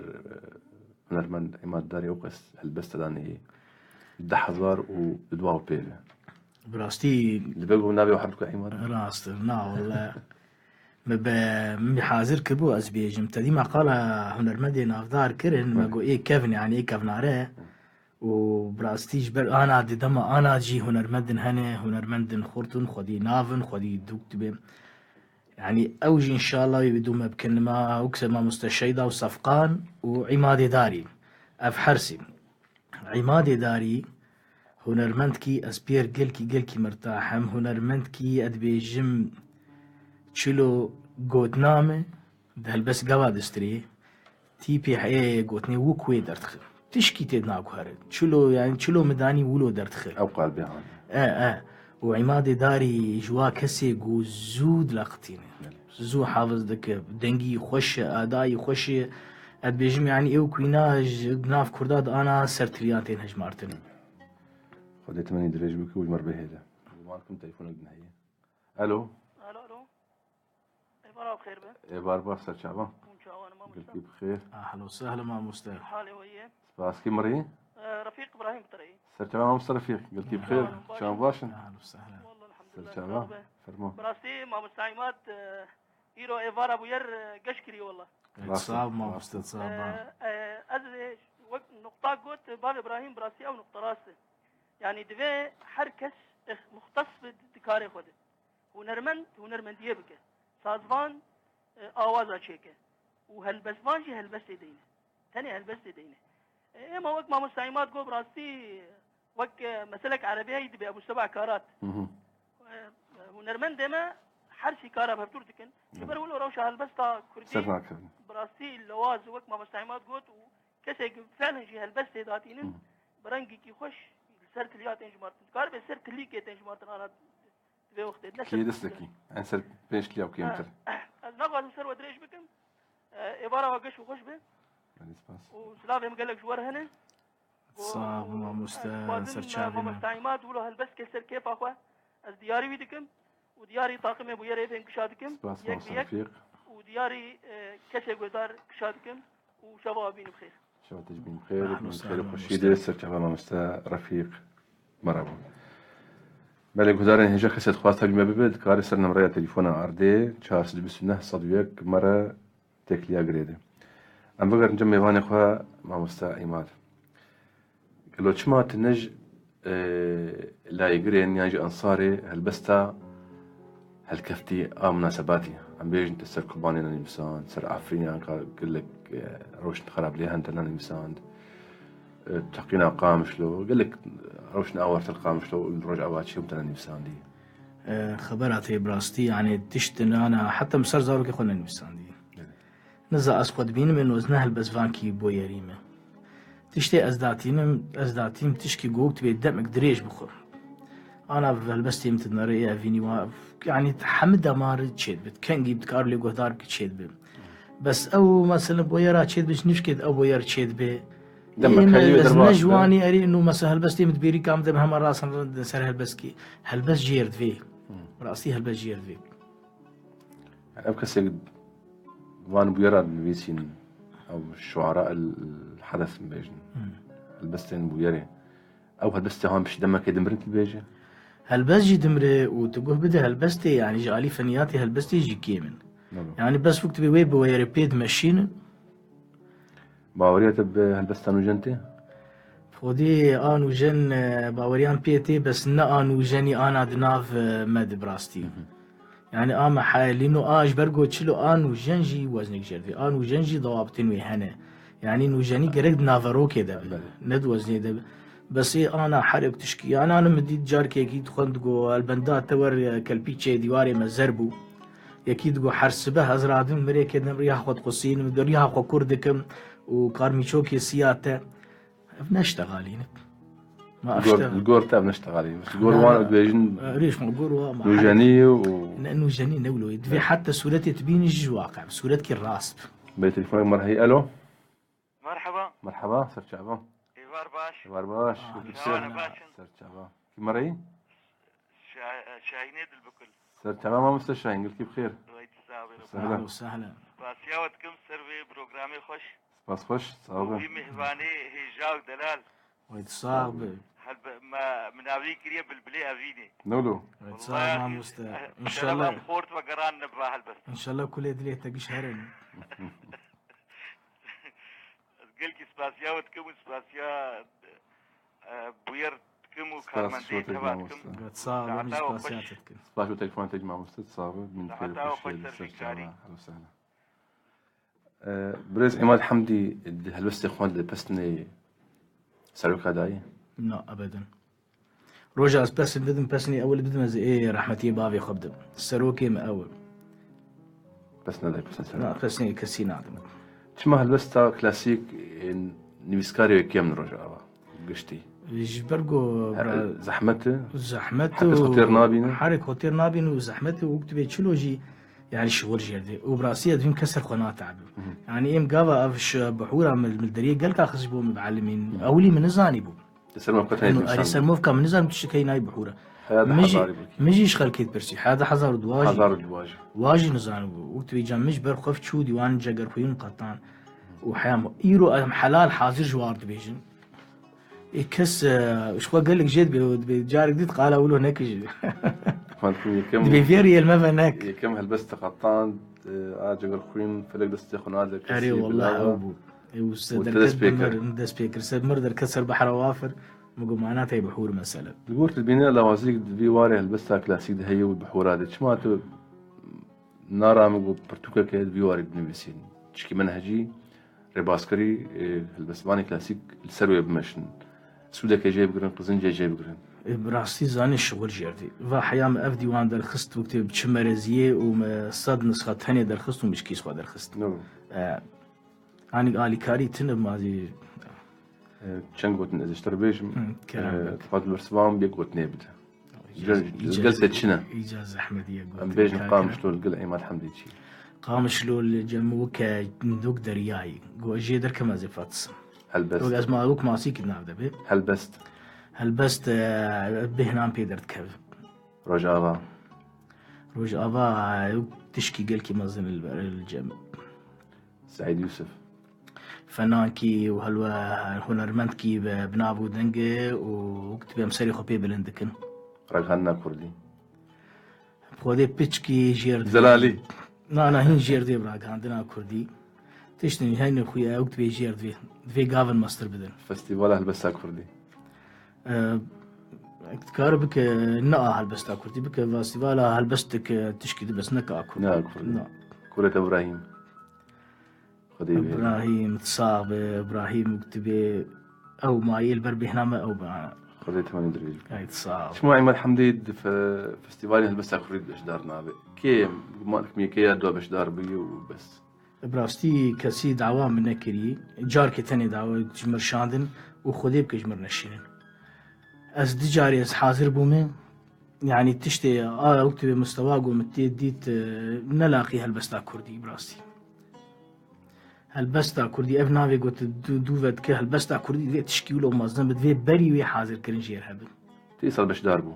hunermend Îmad Darî ew qes helbest te danê yê. Di hezar û dua û pêv e. Bi rastî Dibe ku navê her ku Îmad. Rast e, na wele. Me be, min hazir kiribû ez bêjim. Te dîma qala hunermendê navdar kirin, me got ê kevin, yani ê kevnare. Û bi rastî ji ber ana di dema ana jî hunermendin hene, hunermendin xurt in, xwedî nav in, xwedî dûk dibe. Yani ew jî înşallah wê bi dû me bikin. Ma wekse mamoste Şeyda û Sefqan û Îmadê Darî. Ev hersî. Îmadê Darî hunermendkî ez pêr gelkî, gelkî mirtah im. Hunermendkî ez dibêjim çilo gotname di helbest gava distrê. Tîpê heye gotinê wek wê derdixe. Tişkî tê naguhere. Çilo, yani çilo midanî wilo derdixe. Ew qalbê hane. E, e. Û Îmadê Darî ji wa kesê ku zû dileqitîne. Belê. Zû hafiz dike. Dengî xweş e, adayî xweş e. Ez dibêjim, yani ew ku îna ji nav Kurda di ana ser tiliyan tên hejmartin. Xwedê temenî dirêj bike û ji me re bihêle. Guman kim telefonek din heye. Alo. Alo, alo. Êvara bi xêr be. Êvar baş ser çavan. Hûn çawan e, mamoste? Gelkî bi xêr. Ahlo sehlo mamoste. Halê we ye? Spas, kî mirî? E, Refîq Îbrahîm bi te re ye. Ser çavan mamoste Refîq. Gelkî bi xêr. Çawan baş in? Çawan baş in? Ahlo sehlo. Wallah elhamdulillah. Ser çavan. Fermo. Bi rastî mamoste Îmad, e, îro êvara bûyer, e, geş kiriye wallah. Rast e, sağ ol mamoste, sağ ol. E, e, ez, e, wek nuqta got, e, bavê Îbrahîm, bi rastî ew nuqta rast e. Yani divê her kes, e, muxtes be di, di karê xwe de. Hunermend hunermendiyê bike. Sazvan, e, awaza çêke. Û helbestvan jî helbestê deyne. Tenê helbestê deyne. E, êma wek mamoste Îmad got, bi rastî wek, e, meselek erebî heyî dibe Ebu Seba Karat. Hı hı. E, hunermendê me her sî kara hevdûr dikin. Ji ber wilo rewşa helbesta kurdî bi rastî lewaz wek mamoste Îmad got û kesê ku felin jî helbestê datînin, hı, bi rengekî xweş li ser tiliya tên jimartin. Dikaribe ser tilîkê tên jimartin ana. Di vê wextê ne ser kê destekî. En ser pênc kilo kêmtir. Ha. Ez naxwazim ser we dirêj bikim. E, êvara we geş û xweş be. Belê, spas. Û silavê min gelek ji we re hene. Sağ ol mamoste, ser çavê me. Mamoste Îmad wilo helbest ke ser kêfa xwe. Ez diyarî wî dikim. Û diyarî taqimê bûyerê bên kişa dikim. Spas, mamoste Refîq. Û diyarî, e, kesê guhdar kişa dikim. û şeva we bînin bi xêr. Şeva te jî bîn bi xêr, bîn bi xêr û xweşî de ser çava mamoste Refîq. Merhaba. Belê guhdarên hêja kesê dixwaz tevlî me bibe, dikare ser nemreya telefona erdê çar sed û bîst û neh sed û yek me re têkiliya girêde. Em vegerin cem mêvanê xwe mamoste Îmad. Gelo çima tu ne ji, e, layîgirên yan jî ensarê helbesta helkeftî a munasebatî? Em bêjin tu ser Kobanê nenivîsand, ser Efrînê anka gelek, e, rewşên xerab lê hene te nenivîsand. E, teqîna Qamişlo, gelek rewşên awar ser Qamişlo û li Rojava çêbû te nenivîsandî. E, xebera te bi rastî, yani tişt nana, heta min ser zarokê xwe nenivîsandî. Evet. Niza ez xwe dibînim, êno ez ne helbestvankî boyerî me. Tiştê ez datînim, ez datînim tişkî gok dibê demek dirêj bixwe. Ana helbestê min tu dinere ê evînî wa, yani hemî demar çêdibe. Kengî dikar lê guhdar bike çêdibe. Bes ew mesela boyera çêdibe, ji nişkê de ew boyer çêdibe. Demek Ê me heyî wê ez derbas ne be. Ji wanî erî nû mesela helbestê min dibêrî kam de hema rasan ser helbestkî. Helbest jêr divê. Hı. Rastî helbest jêr divê. Ev kesek van bûyera nivîsîn. ew şuara el hedes bêjin. Hmm. Helbestên bûyerê. Ew helbestê han piştî demekê dimirin dibêje? Helbest jî dimire û tu guh bide helbestê, yanî ji alî feniyatê helbestê jî kêm in. Nabo. Yanî bes wek tu bê wê bi wêre pê dimeşînin. Baweriya te bi helbesta nûjen tê? Xwedî a nûjen, e, baweriyan pê tê, bes ne a nûjenî ana di nav, e, me de bi rastî. Hı hı. Yani a me heyelîno a ji ber ku çilo a nûjen jî weznek jêr dibê. A nûjen jî dawabitên wê hene. Yani nûjenî gerek di naverokê de be. Belê. Ne di weznê de be. Bes ê ana herek tişkî. Yani ana min dît carkekî dixwend ku elbenda te wer, e, kelpî çê dîwarê me zer bû. Yekî digo her sibe ez radim mirê kedim riya xwe diqusînim, riya xwe kur dikim û karmîçokê siya te. Ev ne ştexalî ne. Ma Li gor, ev li gor te ev ne ştexalî ne. Li gor wan dibêjin Rêş ma gor wa ma nûjenî û ne nûjenî ne wilo. Divê heta sûretê tu bînî ji waqe. Sûretkî rast. Bê telefonek merheyî. Alo. Merhaba. Merheba, ser çava. Êvar baş. Êvar baş. Aa, Wekî ser çava. Ser çava. Kî mereyî? Şa-, Şahînê Dilbikul. Ser çava mamoste Şahîn, gelkî bi xêr. Weyt sax be. Sehla. Ahlen û sehlen. Spasiya we dikim ser vê programê xweş. Spas xweş, sağ olun. Û vî mihvanê hêja û delal. Weyt sax be. Helbe-, me, min navî kiriye Bilbilê Evînê. Ne wilo? Weyt sax be mamoste. Wellahî, eh, inşallah. Şeref em xort ve geran ne biva helbest. İnşallah kulê dilê te giş herin. Ez gelkî spasiya we dikim û spasiya, e, bûyer dikim û karmendê teva dikim. Spas, şûtê mamoste. Saeta we xweş. Spas bo telefona te jî mamoste, sağ be. Min xêr û xweş lê ser çava. Ehlen û sehlen. E, birêz Îmad Hemdî di helbestê xwe de pestinê seroka dayê? Na, ebeden. Roja ez pesn bidim, pesnê ewil bidim, ez ê rehmetiyê bavê xwe bidim. Serokê me ew e. Pes nede, pes nede. Na, pesnê kesî nadim. Çima helbesta klasîk, e, nivîskarê wê kêm in Rojava giştî? Ji ber ku He, bira- zehmet e? Zehmet Herkes û xwe têr nabîne? Herek xwe têr nabîne û zehmet e û tu bê çilo jî, yani şixul jêr dê. Û bi rastî ez dibîm kes ser xwe natebibe. Hı hı. Yani êm gava ev şi-, bihûra min, min deriyê gelka xist ji bo min bi elimîn. Hı. Ewilî min nizanî bû. Li ser me kete Eno, nivîsandin. Erê ser movka min nizanim tu şikey nayî bihûre. Heya de Min jî, hezarî bû. Min jî ji xelkê dipirsî. Heya de hezar û dua jî. Hezar û dua jî. Wa jî nizanî bû. Wek tu vê can min ji ber xwe çû dîwan cegerxwîn qetan. Û heya me. Îro em helal hazir ji war dibêjin. Ê kes, e, ji xwe gelek jê dibê, dibê carek dît qala wilo nekijî. Xwendin yekem Dibê vê riyel me ve nek. Yekem helbest qetan, e, a cegerxwîn felek destê xwe nade kesî. Erê, wallah, bila ew bû. Û se û derket dest pê kir. Bi mir, dest pê kir. Se mir derket ser behra wafir, min got, mana tey bihûr mesele. Li gor tu dibîne lawazîk di vî warê helbesta klasîk de heye û bihûra de. Çima tu nara min got pirtûkeke di vî warê binivîsîn? Çikî menhecî, rêbazkirî, e, helbestvanê klasîk li ser wê bimeşin. Sûdeke jê bigirin, qizincê jê bigirin. E, bi rastî zanî şixul jêr dî. Va heya min ev dîwan derxist wekî bi çi mereziyê û me sed nisxa tenê derxist û min ji kîs xwe derxist. Ne bû. E, Anî alîkarî tune ma zî. E, çend gotin ez ji te re bêjim. Hı, kerem E, bike. Fadil Bersivan bir gotinê bide. Îca, Gel, îca, gel te çi ne? Îca zehmetî ye Em gotin bêjin kar Qamişlo li gel Îmad Hemdî çi? Qamişlo li cem weke dok deryayî. Go jê derkeme zê Fatis. Helbest. Wek ez ma wek masî ki nav de be. Helbest. Helbest, e, bêhnan pê derdikeve. Rojava. Rojava, e, tişkî gelkî mezin li ber, li cem. Seîd Yûsif. Fenankî û helwe hunermendkî bi, bi nav û deng e û wek dibêm serê xwe pê bilind dikin. Raghandina Kurdî. Xwedê piçkî jêr dibê. Zelalî. Na, na, hîn jêr dê bi raghandina Kurdî. Tiştin heyne xuya wek dibê jêr dibê. Divê gavin mestir bidin. Festîvala Helbesta Kurdî. E, dikare bike, ne a helbesta Kurdî bike, festîvala helbestek, e, tişkî di bes, ne ka a Kurdî. Ne a Kurdî. Na. Kurê te Ibrahîm. Xwedê bihêle. Ibrahîm, sax be, Ibrahîm wek dibê, ew mayî li ber bêhna me ew be. Xwedê temenê dirêj bike. Ay, sax. Çima Îmad Hemdî di fe-, festîvalê helbesta Kurdî beşdar nabe? Kê, ma-, yekê ya dua beşdar bûye û bes. Bi rastî kesî dawa min nekirî. Carkê tenê dawa ji mir şandin û Xwedê bike ji mir neşînin. Ez du carî ez hazir bûme. Yanî tiştê a wek tu bê mustewa ku min tê dît, e, ne laqî helbesta Kurdî bi rastî. Helbesta Kurdî, ev navê ku tu dû, dû vedike helbesta Kurdî divê tişkî wilo mezin be, divê berî wê hazirkirin jê re hebe. Tu îsal beşdar bû?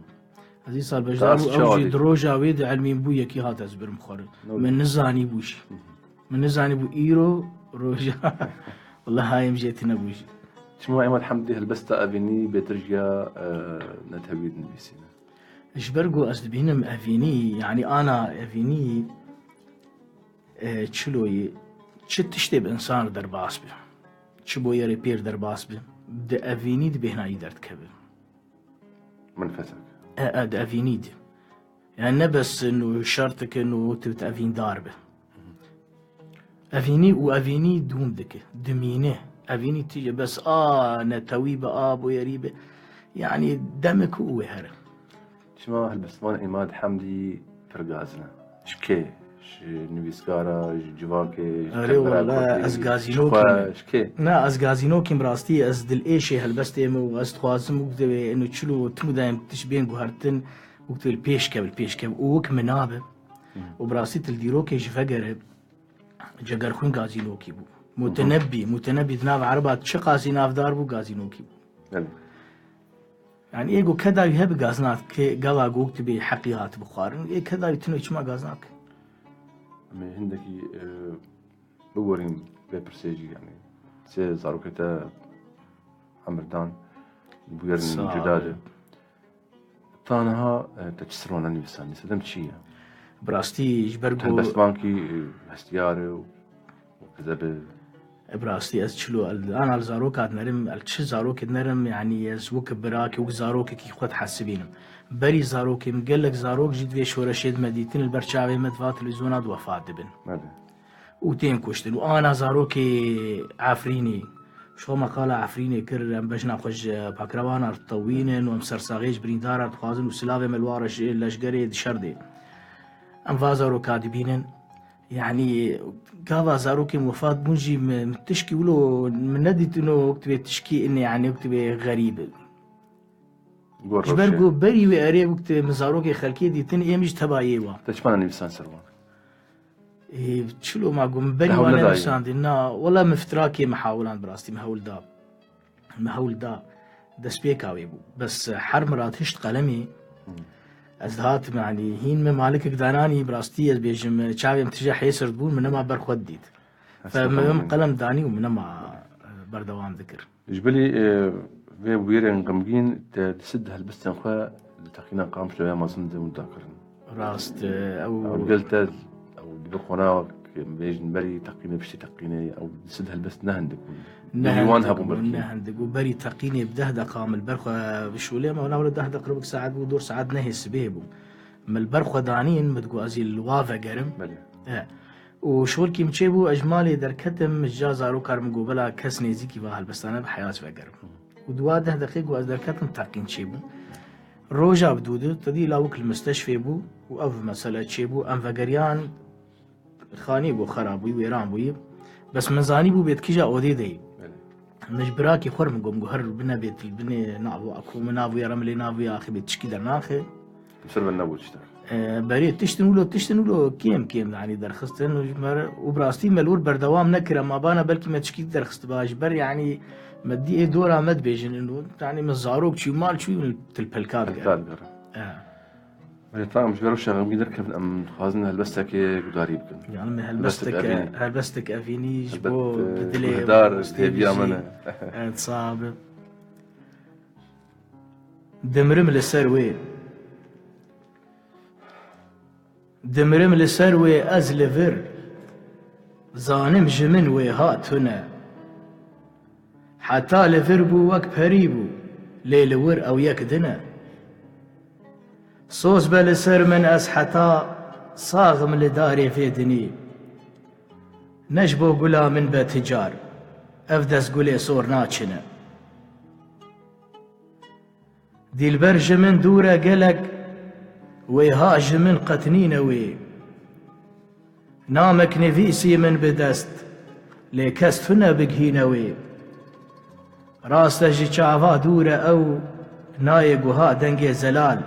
Ez îsal beşdar bû, ew jî di roja wê de elmîn bû, yekî hat ez birim xwarin. Min nizanî bû jî. Min nizanî bû îro Roja. Wala hayêm jê tune bû jî. Çima Îmad Hemdî helbesta evînî bêtir ji ya, e, netewî dinivîsîne? Ji ber ku ez dibînim evînî, yanî ana evînî, e, çiloyî, çi tiştê bi însan re derbas bi, çi boyerê pêr derbas bi, di evînî di bêhnayî derdikeve. Menfetek. E, e, di evînî de. Yani ne bes û şertik in û tu evîndar bi. Evînî û evînî dûm dike, dimîne. Evînî tije bes a netewî be, a boyerî be. Yani demik û wê here. Çima helbestvan Îmad Hemdî pir gazin e? Ji kê? Ji nivîskara, ji civakê, ji Erê tembera wala, kurdî, ez ji gazînokî xwe, me. Ji kê? Na, ez gazînokîm rastî, ez dilêşê helbestê me û ez dixwazim wek divê eno çilo tim û dayem tiş bên guhertin, wek divê li pêş kev, li pêş kev û wek min nabe. Hı. Û bi rastî til dîrokê ji vegere Cegerxwîn gazînokî bû. Mutenebbî, Mutenebbî di nav Ereba çiqasî navdar bû, gazînokî bû. Belê. Yani ê ku keda wî hebe gazina ke gava gok tu bê heqî hat bixwarin, ê keda wî tune çima gazina ke? Em ê hindekî, e, biborîn vê pirsê jî, yani sê zarokê te emirdan bûyerin cuda de. Sağ ol. Ta niha, e, te çi sirwana nivîsandî? Sedem çi ye? Bi rastî ji ber ku helbestvankî, e, hestiyar e û, û kizeb e. E, bi rastî ez çilo el, ana li zaroka dinerim, el çi zarokê dinerim, yanî ez wek birakê, wek zarokekî xwe dihesibînim. Berî zarokê min gelek zarok jî di vê şoreşê de me dîtin, li ber çavê me di va televîzyona de wefat dibin. Belê. Û tên kuştin. Û ana zarokê Efrînî, ji xwe me qala Efrînê kir, em bejna xwe ji pakrewana re tewînin û em sersaxê ji birîndara re dixwazin û silavê me li wa re ji leşgerê di şer dê. Em va zaroka dibînin. Yanî gava zarokên wefat bûn jî min, min tişkî wilo min nedîtino wek divê tişkî inê, yanî wek divê xerîb. Ji ber ku berî wê erê wek divê min zarokê xelkê dîtin, êm jî teba yê wan. Te çima nenivîsan ser wan? Ê, çilo ma got, min berî wan nenivîsandî. Na, wela min fitrakê min hewlan bi rastî, min hewl da. Min hewl da. Destpêka wê bû. Bes her min re tişt qelemê, ez dihatim, yanî hîn min malikek dananî, bi rastî ez bêjim, çavê min tije hêsir dibûn, min nema ber xwe didît. Fe min qelem danî û min nema, e, berdewam dikir. Ji bilî, e, vê bûyerên xemgîn te di sid helbestên xwe li teqîna Qamişlo ya mezin de winda kirin. Rast, e, ew Ew gel te, ew dibe qonawek, em bêjin berî teqînê, piştî teqînê, ew di sid helbest ne hindik bûn. Ne hindik bûn, ne hindik bûn. Berî teqînê bi deh deqa min li ber xwe bişolê, me ona were deh deqa, rubik saet bû, dor saet nehê sibê bû. Min li ber xwe danîn, min digot ez ê li wa vegerim. Belê. E. Û şolkî min çêbû, ez ji malê derketim, ji ca zarokar min got, bela kes nêzîkî va helbestane be, heya ez vegerim. Û di wa deh deqê ku ez derketim, teqîn çêbû. Roja bi dû de, te dî lawik li misteşfê bû û ev mesele çêbû. Em vegeriyan, xanî bû, xera bûyî, wêran bûyî. Bes min zanîbû bê di kîja odê de yî. Belê. Min ji birakî xwe re min got, min got, her bine bê, tu li binê nav û akû min nav û ya re min lê nav û ya axê bê tişkî dernaxe. Li ser bin nebû tiştek. E, berê tiştin wilo, tiştin wilo kêm kêm, yanî derxistin û ji me re, û bi rastî me li wir berdewam nekir, em abana belkî me tişkî derxistiba ji ber, yanî me dî ê dora me dibêjin, û, yanî me zarok çû, mal çû, til pelka digerin. Pelka digerin. E. Belê, tamam, ji ber wisa xemgîn derkevin, em dixwazin helbestekê gudarî bikin. Yanî me helbestek, helbestek evînî. Helbestek evînî ji bo, e, bi dilê guhdar, hêviya min e. Evet, sax be. Dimirim li ser wê. Dimirim li ser wê ez li vir. Zanim ji min wê ha tune. Heta li vir bû wek perî bû, lê li wir ew yek din e. Soz be li ser min ez heta sax im li darê vê dinî. Ne ji bo gula min be ti car, ev dest gulê sor naçine. Dîlber ji min dûr e gelek, wê ha ji min qet nîne wê. Namek nivîsî min bi dest, lê kes tune bigihîne wê. Rast e ji çava dûr e ew, nayê guha dengê zelal.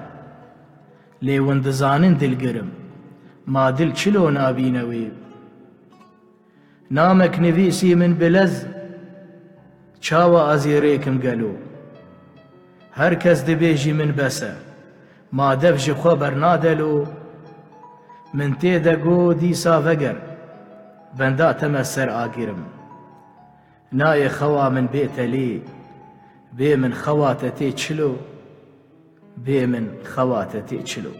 Lê win dizanin dilgir im, ma dil çilo nabîne wê. Namek nivîsî min bi lez, çawa ez ê rêkim gelo? Her kes dibêjî min bes e, ma dev ji xwe bernadelo? Min tê de got dîsa veger, benda te me ser agir im. Nayê xewa min bê telî, bê min xewa te tê çilo, bê min xewa te tê çilo.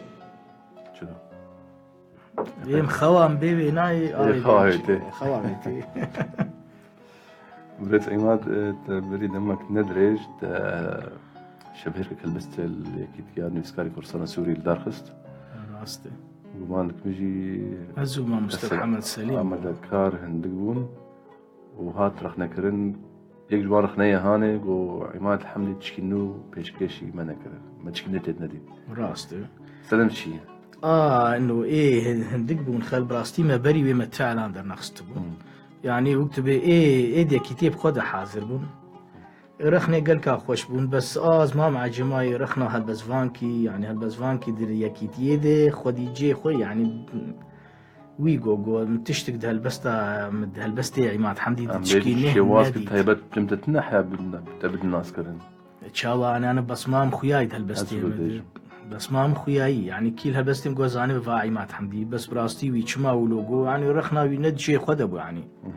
Çilo. Bê min xewa min bê wê nayê, Ê, awê xewa bê wê tê. Xewa wê tê. Birêz Îmad, e, te berî demek ne dirêj te şebhêrkek helbestê li Yekîtiya Nivîskarê Kurdistana Sûrî li dar xist. Rast e. Guman dikim jî Ez û mamoste kesek Mihemed Selîm. Amadekar hindik bûn. û hat rexnekirin. Yek ji wan rexneyê hanê, got, Îmad Hemdî tişkî nû pêşkêşî me nekir. Me tişkî nê tê nedît. Rast e. Sedem çi ye? A, ino, ê, hin-, hindik bûn xel, bi rastî me berî wê me ti elan dernaxistibûn. Hmm. Yanî, wek tu bê, ê, ê dekîtê bi xwe de hazir bûn. Rexnê gelka xweş bûn, bes az mam ecimayê rexna helbestvankî, yanî helbestvankî di yekîtiyê de xwedî cê xwe, yanî, Wî got, got, min tiştik di helbesta, min di helbestê Îmad Hemdî di Em çikî bêjin neh şêwazkî nedît. Taybet tim te tine heye bin, te bidin naskirin. Çawa anane besmam xuyayî di helbestê Ez min de. Bêjim. Besmam xuyayî, yanî kî li helbestê min got zanî va Îmad Hemdî. Bes bi rastî wî çima wilo got, yanî rexna wî ne di cihê xwe de bû, yanî. Hı hı.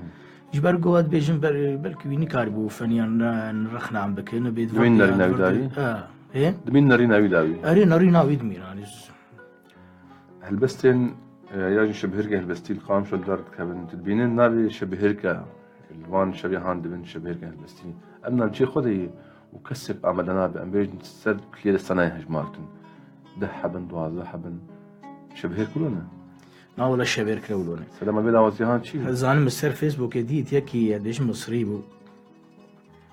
Ji ber got, ez bêjim ber-, belkî wî nikarîbû feniyan re-, rexna em bikin, bê Di wîn nerîna wî dawî? Ha, hê? Di bîn nerîna wî dawî? Erê, nerîna wî dimîn, yanî. Helbestên, e, ya jî şebihêrkê helbestî li Qamişlo dar dikevin. Tu dibînin navê şebihêrke, li van şevê han dibin şebihêrke helbestî. Ev navçeyê xwe de ye û kesek amade nabe. Em bêjin ser kuliyê de sanayê hejmartin. Deh hebin, duwazdeh hebin. Şebihêrk wilo ne? Na wele şebihêrk ne wilo ne. Sedema vê lawazî han çi? Zanim li ser Facebookê dît yekî, ez bêjim Misrî bû.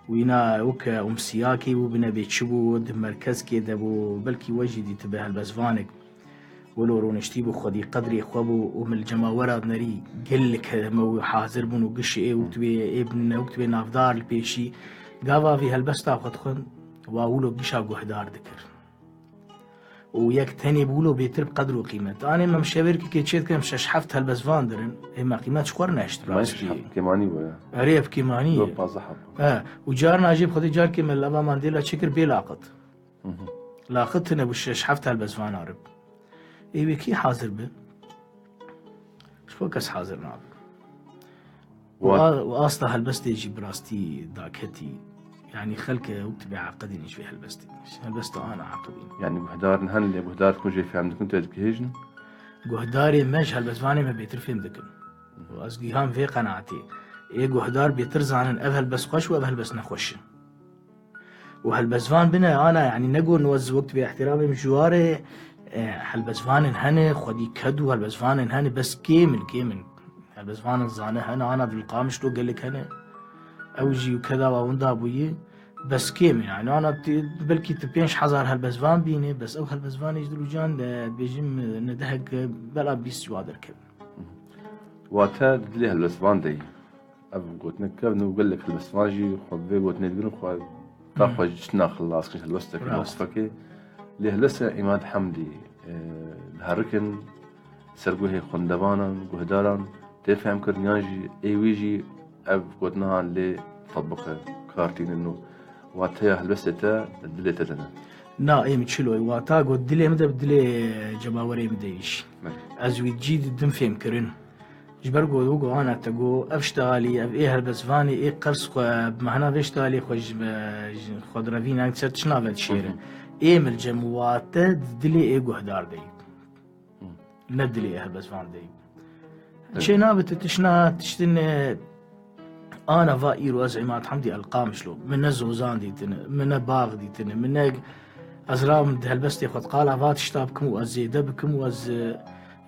Wîna weke umsiyakê bû, binebê çi bû, di merkezkê de bû, belkî we jî dîtibe helbestvanek. Wilo rûniştî bû, xwedî qedrê xwe bû û min li cemawera nerî gelek heme wî hazir bûn û gişê ê wek dibê, ê binine wek dibê navdar li pêşî. Gava vî helbesta xwe dixwend, wa wilo gişa guhdar dikir. û yek tenê bi wilo bêtir bi qedr û qîmet. Anê me şevêrkekê çê dikim şeş heft helbestvan dirin. Ê me qîmet ji xwe re neşt Mayîs rastî. Heft kêmanî bû ya. Erê ev kêmanî ye. Dört fazla hap. He, û carna jî bi xwedê carkê me lava mandêla çêkir bê laqit. Hı hı. Laqit tune bû şeş heft helbestvan arib. Ê wê kî hazir bi? Ji xwe kes hazir nabe. Û Wat- a-, û asta helbestê jî bi rastî daketî. Yanî xelke wek tu bê aqidîn ji vê helbestê. Helbesta ana aqidîn. Yanî guhdarin hene lê guhdar ku jê fehm dikin tu dibihêjin? Guhdarê me ji helbestvanê me bêtir fêm dikin. Û ez giham vê qenaetê. Ê guhdar bêtir zanin ev helbest xweş û ev helbest nexweş e. Û helbestvan bine ana, yanî ne got wez wek bê ihtiramê min ji warê, e, helbestvanên hene, xwedî ked û helbestvanên hene, bes kêm in, kêm in. Helbestvanên zane hene, ana di li Qamişlo gelek hene. Ew jî û keda wa winda bûyî, bes kêm in. Yanî ana ti, belkî tu pênc hezar helbestvan bînî, bes ew helbestvanê ji dilûcan de, dibêjim, ne dehek, bela bîst ji wa derkevin. Wate di dilê helbestvan de yî. Ev gotinek kevn û gelek helbestvan jî xwe bi vê gotinê digirin, xwe ta xwe ji çitina xilas kin, helbestekî Rast. Mewqifekê. Lê helbestên Îmad Hemdî, e, diherikin ser guhê xwendevanan, guhdaran tê fehmkirin, yan jî ê wî jî ev gotina han lê tetbiq e, kar tînin û wateya helbestê te dilê te de ne? Na, ê min çilo, wata got dilê min de bi dilê cemawerê min de yî jî. Belê. Ez wî cî didim fêmkirin. Ji ber ku wek ana te got, ev ştalî, ev ê helbestvanê, ê qers xwe, bi mehna vê ştalê xwe ji, ji xwe direvîn, yanî ser tişt nave dişêrin. Hı hı. Ê milcem wate di dilê ê guhdar de yî. Hı. Ne dilê ê helbestvan de yî. Evet. Çê nabe tu tişna, tiştin, e, ana va îro ez Îmad Hemdî El Qamişlo. Min ne zozan dîtine, min ne bax dîtine, min ne ez ram di helbestê xwe di qala va tişta bikim û ez zêde bikim û ez, e,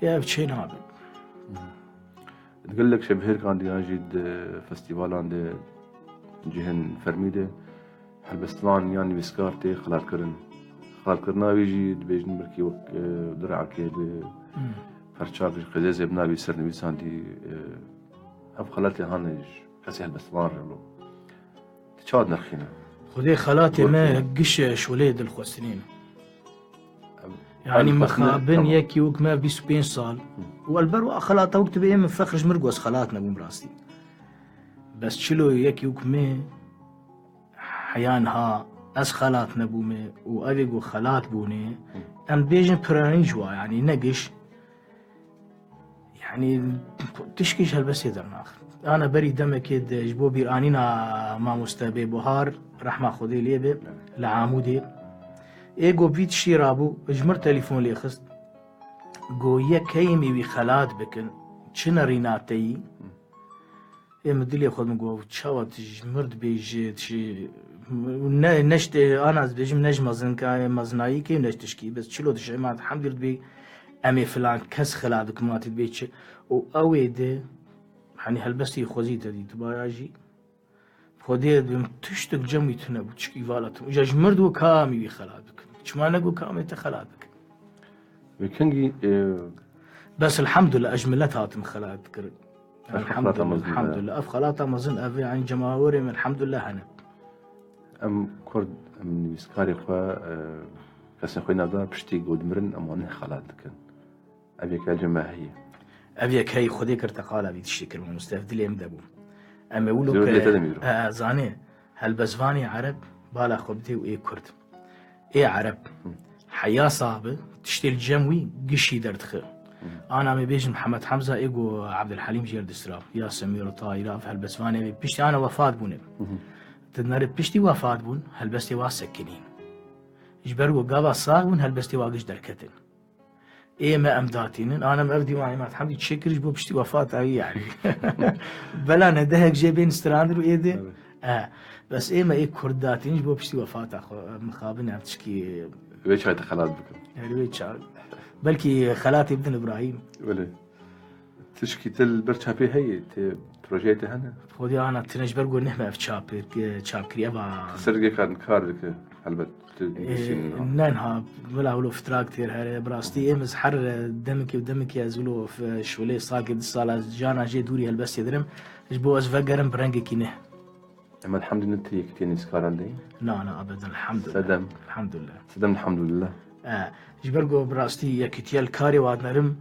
ya ev çê nabe. Hı. Di gelek şevbihêrkan de yan jî di festîvalan de cihên fermî de helbestvan yan nivîskar tê xelatkirin. Xelatkirina wî jî dibêjin belkî wek, e, Dirakê de Hmm. perçak ji qezêzê bi navî sernivîsan dî, e, ev xelatê hane ji kesê helbestvan re lo. Tu çawa dinirxîne? Xwedê xelatê me Gotin. giş e şoleyê dilxwestinê ne. Em, Yanî em xwestinê, mixabin tamam. yekî wek me bîst û pênc sal. Hı. Û elber wa xelata wek tu bê min fexr ji mir goz xelat nebûm rastî. Bes çilo yekî wek me heyan ha ez xelat nebûme û evê ku xelat bûne, Hı. em bêjin piranî ji wa, yanî ne giş. Yanî Tişkî ji helbestê dernaxin. Ana berî demekê de ji bo bîranîna mamoste Bêbuhar, rehma Xwedê lê be, li Amûdê. Ê go vî tiştî rabû, ji mir telefon lê xist. Go yek heyî em ê wî xelat bikin, çi nerîna te yî? Ê min dilê xwe min got, çawa tu ji mir dibêjî, tu ji, ne, ne ji te-, ana ez dibêjim, ne ji mezinka-, mezinayî kê, ne ji tişkî, bes çilo dişe, ma hemdî dibê, em ê filan kes xelat bikin, ma tu dibê çi? Û ew ê di, hani helbestî xwezî te dî, tu baya jî, Xwedê dibim, tiştik cem wî tune bû, tişkî vala tune. Îja ji mir dibû, ka em ê wî xelat bikin. Çima ne got, ka em ê te xelat bikin? Wê kengî, e, Bes elhamdulillah, ez ji milet hatim xelat kirin. Ev xelata Elhamdulillah, mezin e. Elhamdulillah. Ev xelata mezin, ev, yani, cemawerê min, elhamdulillah, hene. Em Kurd, em nivîskarê xwe, e, kesên xwe navdar piştî ku dimirin, em wan ne xelat dikin. Ev yek li me heye. Ev yek heye, Xwedê kir te qala vî tiştê kir, mamoste, ev dilê min de bû. Em ê wilo Zêwir ke-, lê te demîro. E, zanê, helbestvanê Ereb, bala xwe bidê û ê Kurd. Ê Ereb, heya sax bi, tiştê li cem wî gişî derdixe. Ana me bêjin Mihemed Hemza ê ku Ebdulhelîm jêr disra, ya Semîr û Tahîr, ev helbestvanê wê piştî ana wefat bûne. Di nere piştî wefat bûn, helbestê wa sekinîn. Ji ber ku gava sax bûn, helbestê wa giş derketin. Ê me em datînin, ana me ev dîwanê Mihemed Hemdî çêkir ji bo piştî wefata wî, yani. Bela ne dehek jê bên strandir û ê de. Evet. E, bes ê me ê Kurd datîn ji bo piştî wefata xwe, em mixabin ev tişkî. Wê çay te xelat bikin. Her wê çay. Belkî xelatê bidin Îbrahîm. Wele. Tişkî te li ber çapê heye, te projeyê te hene? Xwedî ana tine ji ber ku nehme ev çap, çap kiriye va. Ser gê kar, kar dike, helbet. Tu Ee, nivîsîn, ha? Ne niha, wila wilo fitrak têr here, bi rastî êm ez her demekê û demekê ez wilo f-, şolê salkê du sala jana jê dûrî helbestê dirim, ji bo ez vegerim bi rengekî ne. Em elhamdülillah tu yekîtiya nivîskaran de yî? Na, na, ebeden, elhamdülillah. Sedem. Elhamdülillah. Sedem elhamdülillah. E, ji ber ku bi rastî yekîtiya li karê wan dinerim,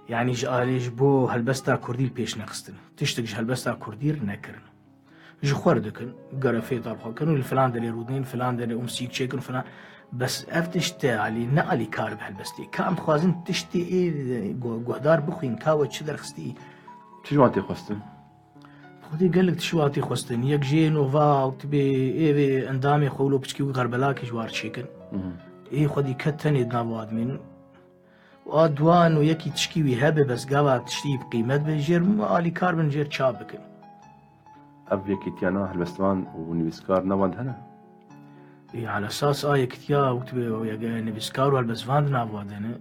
yanî ji alî ji bo helbesta kurdî li pêş nexistin. Tiştek ji helbesta kurdî re nekirin. Ji xwe re dikin, gere fê dar xwe kin û li filan derê rûdin, filan derê umsîk çêkin filan. Bes ev tişt te alî, ne alîkar bi helbestê. Ka em xwazin tiştê ê gu-, guhdar bixwîn, ka we çi derxistî. Çi ji wan tê xwestin? Xwedî gelek tişt wan tê xwestin. Yek jê nova û tibê ê vê endamê xwe wilo piçkî wî xerbelakê ji war çêkin. Mhm. Ê xwedî ket tenê di nav wan dimînin. Û a duan û yekî tişkî wî hebe, bes gava tiştî bi qîmet be, jêr alîkar bin, jêr çap bikin. Ev yekîtiyana helbestvan û nivîskar nav wan de hene? Ê, ala esas a yekîtiya wek tu bê, yek nivîskar û helbestvan di nav wan de ne,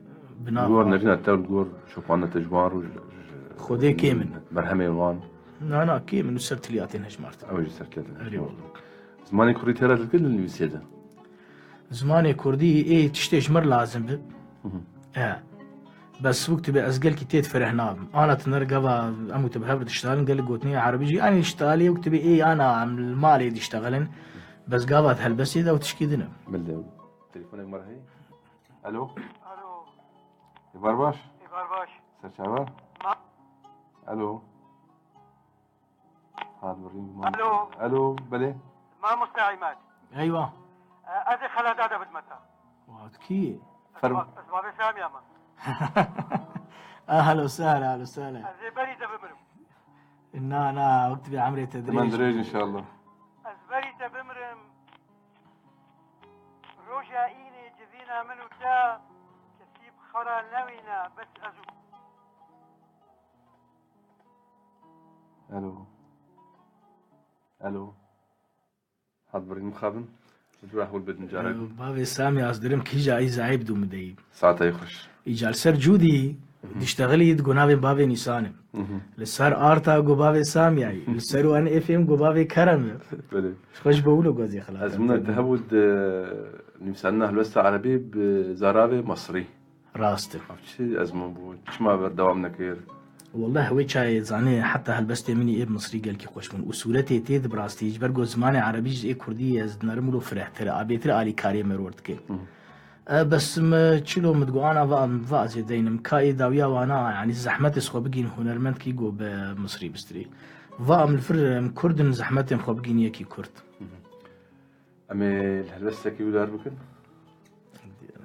bi nav Gor wan. Nerîna te û gor şopana te ji wan rû ji, ji Xwedê kêm in. Merhemê wan. Na, na, kêm in û ser tiliyatên hejmartin. Ew jî ser tiliyatên Erê hejmartin. Wallah. Zimanê kurdî tê re dikir li nivîsê de? Zimanê kurdî ê tiştê ji mir lazim bi. Hı hı. E. Bes wek tu bê ez gelkî tê difereh nabim. Ana tu ner gava em û tu bi hev re diştalin, gelek gotinê erebî jî. Yanî diştalê wek tu bê ê ana em li malê diştexilin. Bes gava di helbestê de ew tişkî din e. Bilde. Telefonek me re heye. Alo. Alo. Êvar baş. Êvar baş. Serçava. Ma- Alo. Hat birîn. Alo. Alo, belê. Mamoste Îmad. Eywa. E, ez ê xelata de bidime te. Wat kî? Ferm- Ez ba-, ez bavê Samiya me. Ahlo sehla, ahlo sehla. Ez ê berî te bimirim. Na, na, wek tu bê emrê te Hemen dirêj dirêj be. İnşallah. Ez berî te bimirim. Roja înê civîna min û te kesî bi xera newîne, bes ez û Alo. Alo. Hat birîn mixabin. Tu ehwal bidin carek. Bavê Samî, ez dirim kîja î zayîb dû mideyî. Saetayî xweş. Îca li ser cûdî, Hı hı. diştexilî digo navê bavê Nîsanê. Hı hı. Li ser arta go bavê Samîyayî. Li ser wan ê fêm go bavê Kerem e. Belê. Xweş bo wilo gozê xelat. Ez min te hebû di nivîsandina helwesta erebî bi zaravê Mesrî. Rast e. Ev çi ezmûn bû? Çima berdewam nekir? Wallah wê çayê zanê heta helbestê min ê bi Misrî gelkî xweş bûn. Û sûretê tê de bi rastî ji ber ku zimanê erebî ji ê kurdî ez dinerim wilo firehtir e, a bêtir alîkariyê me ror dike. Hı. E, bes me çilo min digo ana va, va ez ê deynim. Ka ê dawiya wana, yanî zehmetê xwe bigîn hunermend kî go bi Misrî bistirî. Va em li vir em kurd in zehmetên xwe bigîn yekî kurd. Hı hı. Em ê li helwestekî guhdar bikin.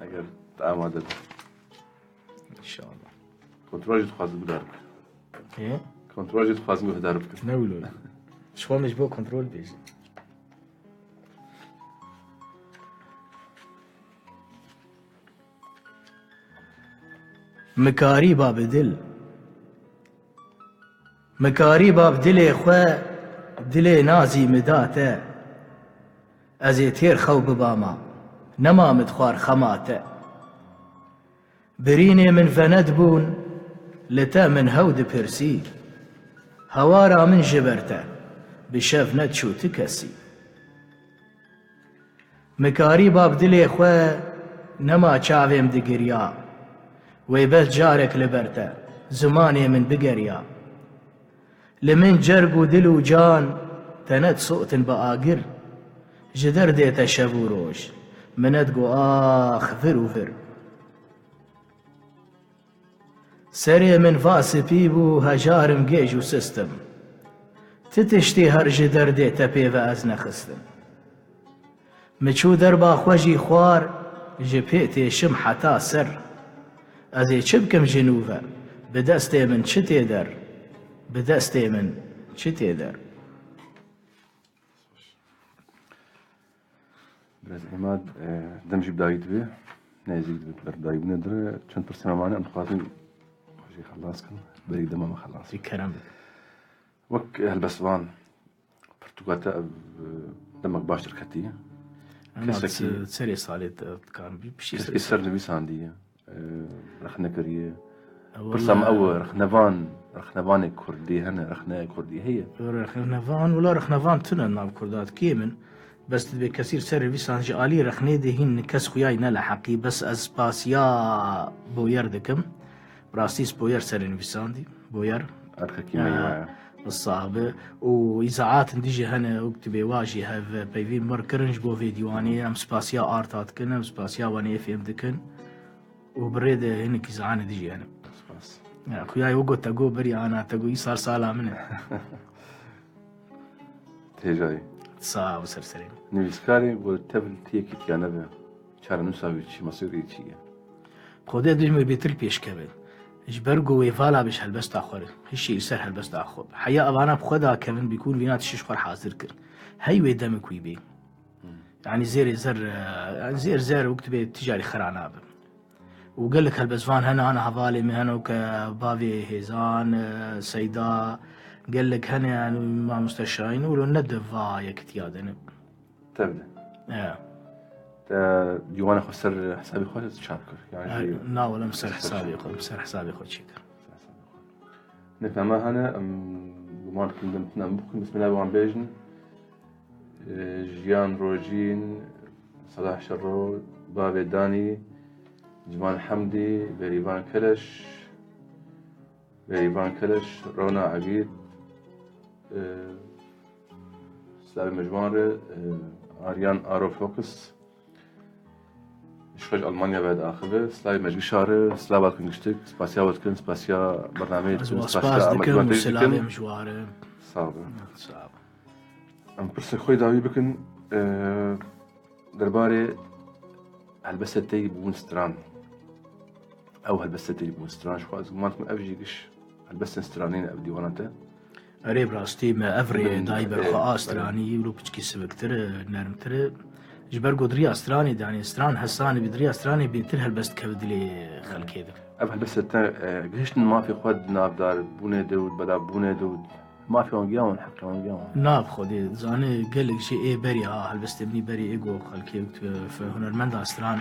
Eger tu amade be. İnşallah. Kontrol jî dixwaze guhdar bikin. Ê? Kontrol jî dixwazim guhdar bikim. Ne wilo. Ji xwe min ji bo kontrol bêjin. Mikarîba bi dil. Mikarîba bi dilê xwe, dilê nazî mi da te. Ez ê têr xew bibama, nema min dixwar xema te. Birînê min venedibûn, li te min hew dipirsî. Hewara min ji ber te, bi şev nediçû ti kesî. Mikarîba bi dilê xwe, nema çavêm digiriya. Wê bes carek li ber te, zimanê min bigeriya. Li min cerg û dil û can, te nedisotin bi agir. Ji derdê te şev û roj, min nedigot ax vir û vir. Serê min va spî bû, hejarim gêj û sistim. Ti tiştî her ji derdê te pê ve ez nexistim. Mi çû derba xwe jî xwar, ji pê têşim heta ser. Ez ê çi bikim ji nû ve? Bi destê min çi tê der? Bi destê min çi tê der? Birêz Îmad, e, dem jî bi dayî dibe. Nêzîk dibe ber dayîbûnê dire. Çend pirsê me mane, em dixwazin xwe jî xelas kin. Berî dema me xelas. Bi kerem. Wek helbestvan, pirtûka te ev, e, demek baş derketî. Ema Kesekî se-, serê salê te dikarim bî, piştî kesekî serê ser salê. Nivîsandiye. E, rexne kiriye. E, Pirsa min wala ew e, rexnevan, rexnevanê kurdî hene, rexne kurdî heye? Rexnevan, wala rexnevan tune nav kurda, kêm in. Bes tu dibê kesî li ser nivîsan ji alî rexnê de hîn kes xuyayî ne li heqî. Bes ez spasiya Boyer dikim. Rastî Boyer serê nivîsandî. Boyer. Erkekî me ye. Sax be. Û îzahatin dijî hene, wek tu bê wa jî hev peyvî mir kirin ji bo vê dîwanê. Em spasiya Arta dikin, em spasiya Wanê F M dikin. Û bi rê de hinek îzahanê dijî hene. Spas. Ya, xuya wek got te got berî ana te got îsal sala min e. Têjayî. Sax û ser serê. Nivîskarê got tev li tiyekî tiya nebe. Çarenûsa wî çi, mesûrê çi ye? Xwedê dijmin bêtir pêş keve. Ji ber ku wê vala be ji helbesta xwe re. Hişê li ser helbesta xwe. Heya evana bi xwe da kevin bîkûn vîna tiştî ji xwe re hazir kir. Hey wê demik wî bê. Hmm. Yani zêrê zer, e, yani zêr zer wek tu bê tijarî xira nabe. Û gelek helbestvan hene, ana hevalê min hene weke bavê Hêzan, e, Seyda, gelek hene, yani mamoste Şahin, wilo ne di va yekitiya de ne. Tevde. E. Te dîwana xwe ser hesabê xwe çap kir? Yani Ha, jî na, wele min ser ser hesabê xwe, min ser hesabê xwe çêkir. Ser hesabê xwe. Nifema hene, em guman dikin, dem tune em bixwin, bismillah wan bêjin. E, Jiyan Rojîn, Selah Şero, Bavê Danî, Civan Hemdî, Berîvan Keleş, Berîvan Keleş, Rona Egîd, e, Slavê me ji wan re, e, Aryan Aro Fokus, ji xwe ji Almanya ve diaxive, Slavê me ji gişa re, slava dikin giştik, spasiya we dikin, spasiya bernameyê dikin, spasiya amadevanê dikin. Sağ olun. Sağ olun. Em pirsek xwe dawî bikin, e, derbarê helbestê te yî bûn stran. Ew helbestê te yî bûn stran. Ji xwe ez guman dikim ev jî giş helbestên stranî ne ev dîwana te. Erê, bi rastî me ev rê Min, dayî ber e, xwe a stranî, wilo piçkî siviktir, e, nermtir e. Ji ber ku di riya stranê de, yanî stran hesanî bi di riya stranê bêtir helbest dikeve dilê xelkê de. Ev helbestê te, e, gihiştin mafê xwe di navdarbûnê de û di belavbûnê de û Mafê wan giya wan, heqê wan giya wan. Na, bi Xwedê, dizane gelek jî ê berî ha, helbestê min î berî ê got xelkê wek tu, f-, hunermenda stran,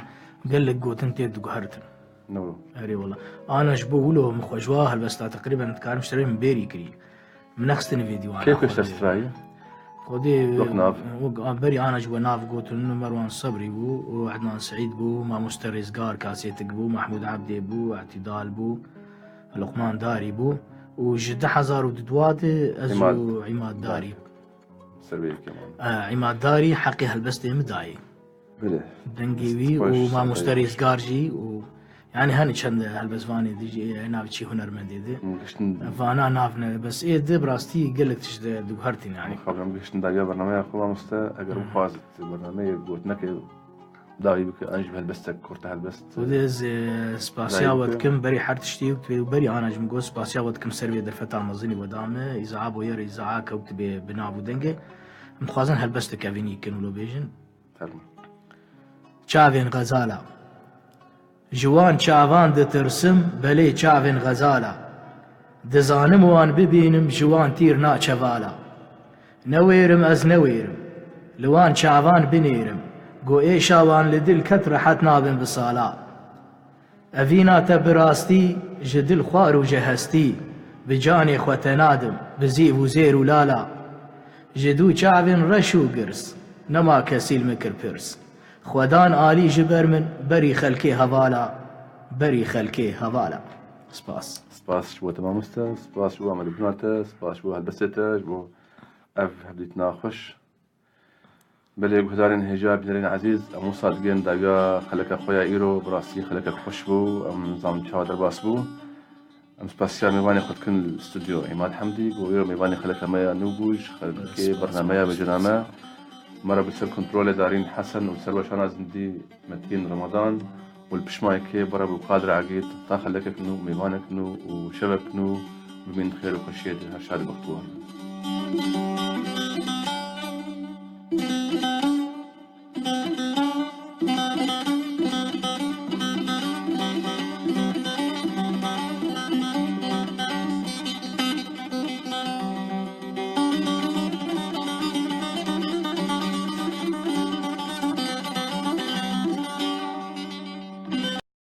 gelek gotin tê diguhertin. Ne wilo. Erê wela. Ana ji bo wilo min xwe ji wa helbesta teqrîben dikarim ji terê min bêrî kirî. Min nexistin vê dîwana. Kê ku Xwedê. Ser strayî? Xwedê, Wek nav. Wek a berî ana ji we nav gotin, Merwan Sebrî bû, û Ednan Seîd bû, Mamoste Rêzgar kasêtik bû, Mahmûd Ebdê bû, Etîdal bû. Luqman Darî bû û ji du hezar û dua de ez Îmad û Îmad Darî. Darî. Ser vê yekê man. E, Îmad Darî heqê helbestê min dayê. Belê. Dengê wî û Baş, mamoste e, Rêzgar jî û, yani, hene çend helbestvanê dî jî, e, nav çî hunermendê de. Hûn giştin Vana nav ne, bes ê de bi rastî gelek tişt de diguhertin, yani. Mixabin giştin dagiya bernameya xwe mamoste, eger Hı. bixwazit bernameyê gotinekê dawî bike, an jî bi helbestek kurte helbest. Û ez e, spasiya we dikim berî her tiştî û tu berî ana ji min got spasiya we dikim ser vê derfeta mezinî we da me. Îza bo yer îza kewtibê bi nav û dengê. Em dixwazin helbestek evînî kin û lo bêjin. Fermo. Çavên xezala. Ji wan çavan ditirsim, belê çavên xezala. Dizanim wan bibînim, ji wan tîr naçe vala. Newêrim ez newêrim, li wan çavan binêrim. Go êşa wan li dil ket rehet nabin bi sala. Evîna te bi rastî, ji dil xwar û ji hestî. Bi canê xwe te nadim, bi zîv û zêr û lala. Ji dû çavên reş û girs, nema kesî li min kir pirs. Xwedan alî ji ber min, berî xelkê hevala, berî xelkê hevala. Spas. Spas ji bo te mamoste, spas ji bo emelbûna te, spas ji bo helbestê te, ji bo ev hevdîtina xweş. Belê guhdarên hêja, bînerên ezîz, em wisa digên dawiya xeleka xwe ya îro, bi rastî xelekek xweş bû, em zanin çawa derbas bû. Em spasiya mêvanê xwe dikin li stûdyo Îmad Hemdî, ku îro mêvanê xeleka me ya nû bû, ji xelkê bernameya vêcename. Me re bi ser kontrolê Darîn Hesen û ser weşana zindî Metîn Ramadan û li pişmayekê bera bû Qadir Egîd, ta xelekek nû, mêvanek nû û şevek nû, bimîn xêr û xweşiyê de her şad û bextewar.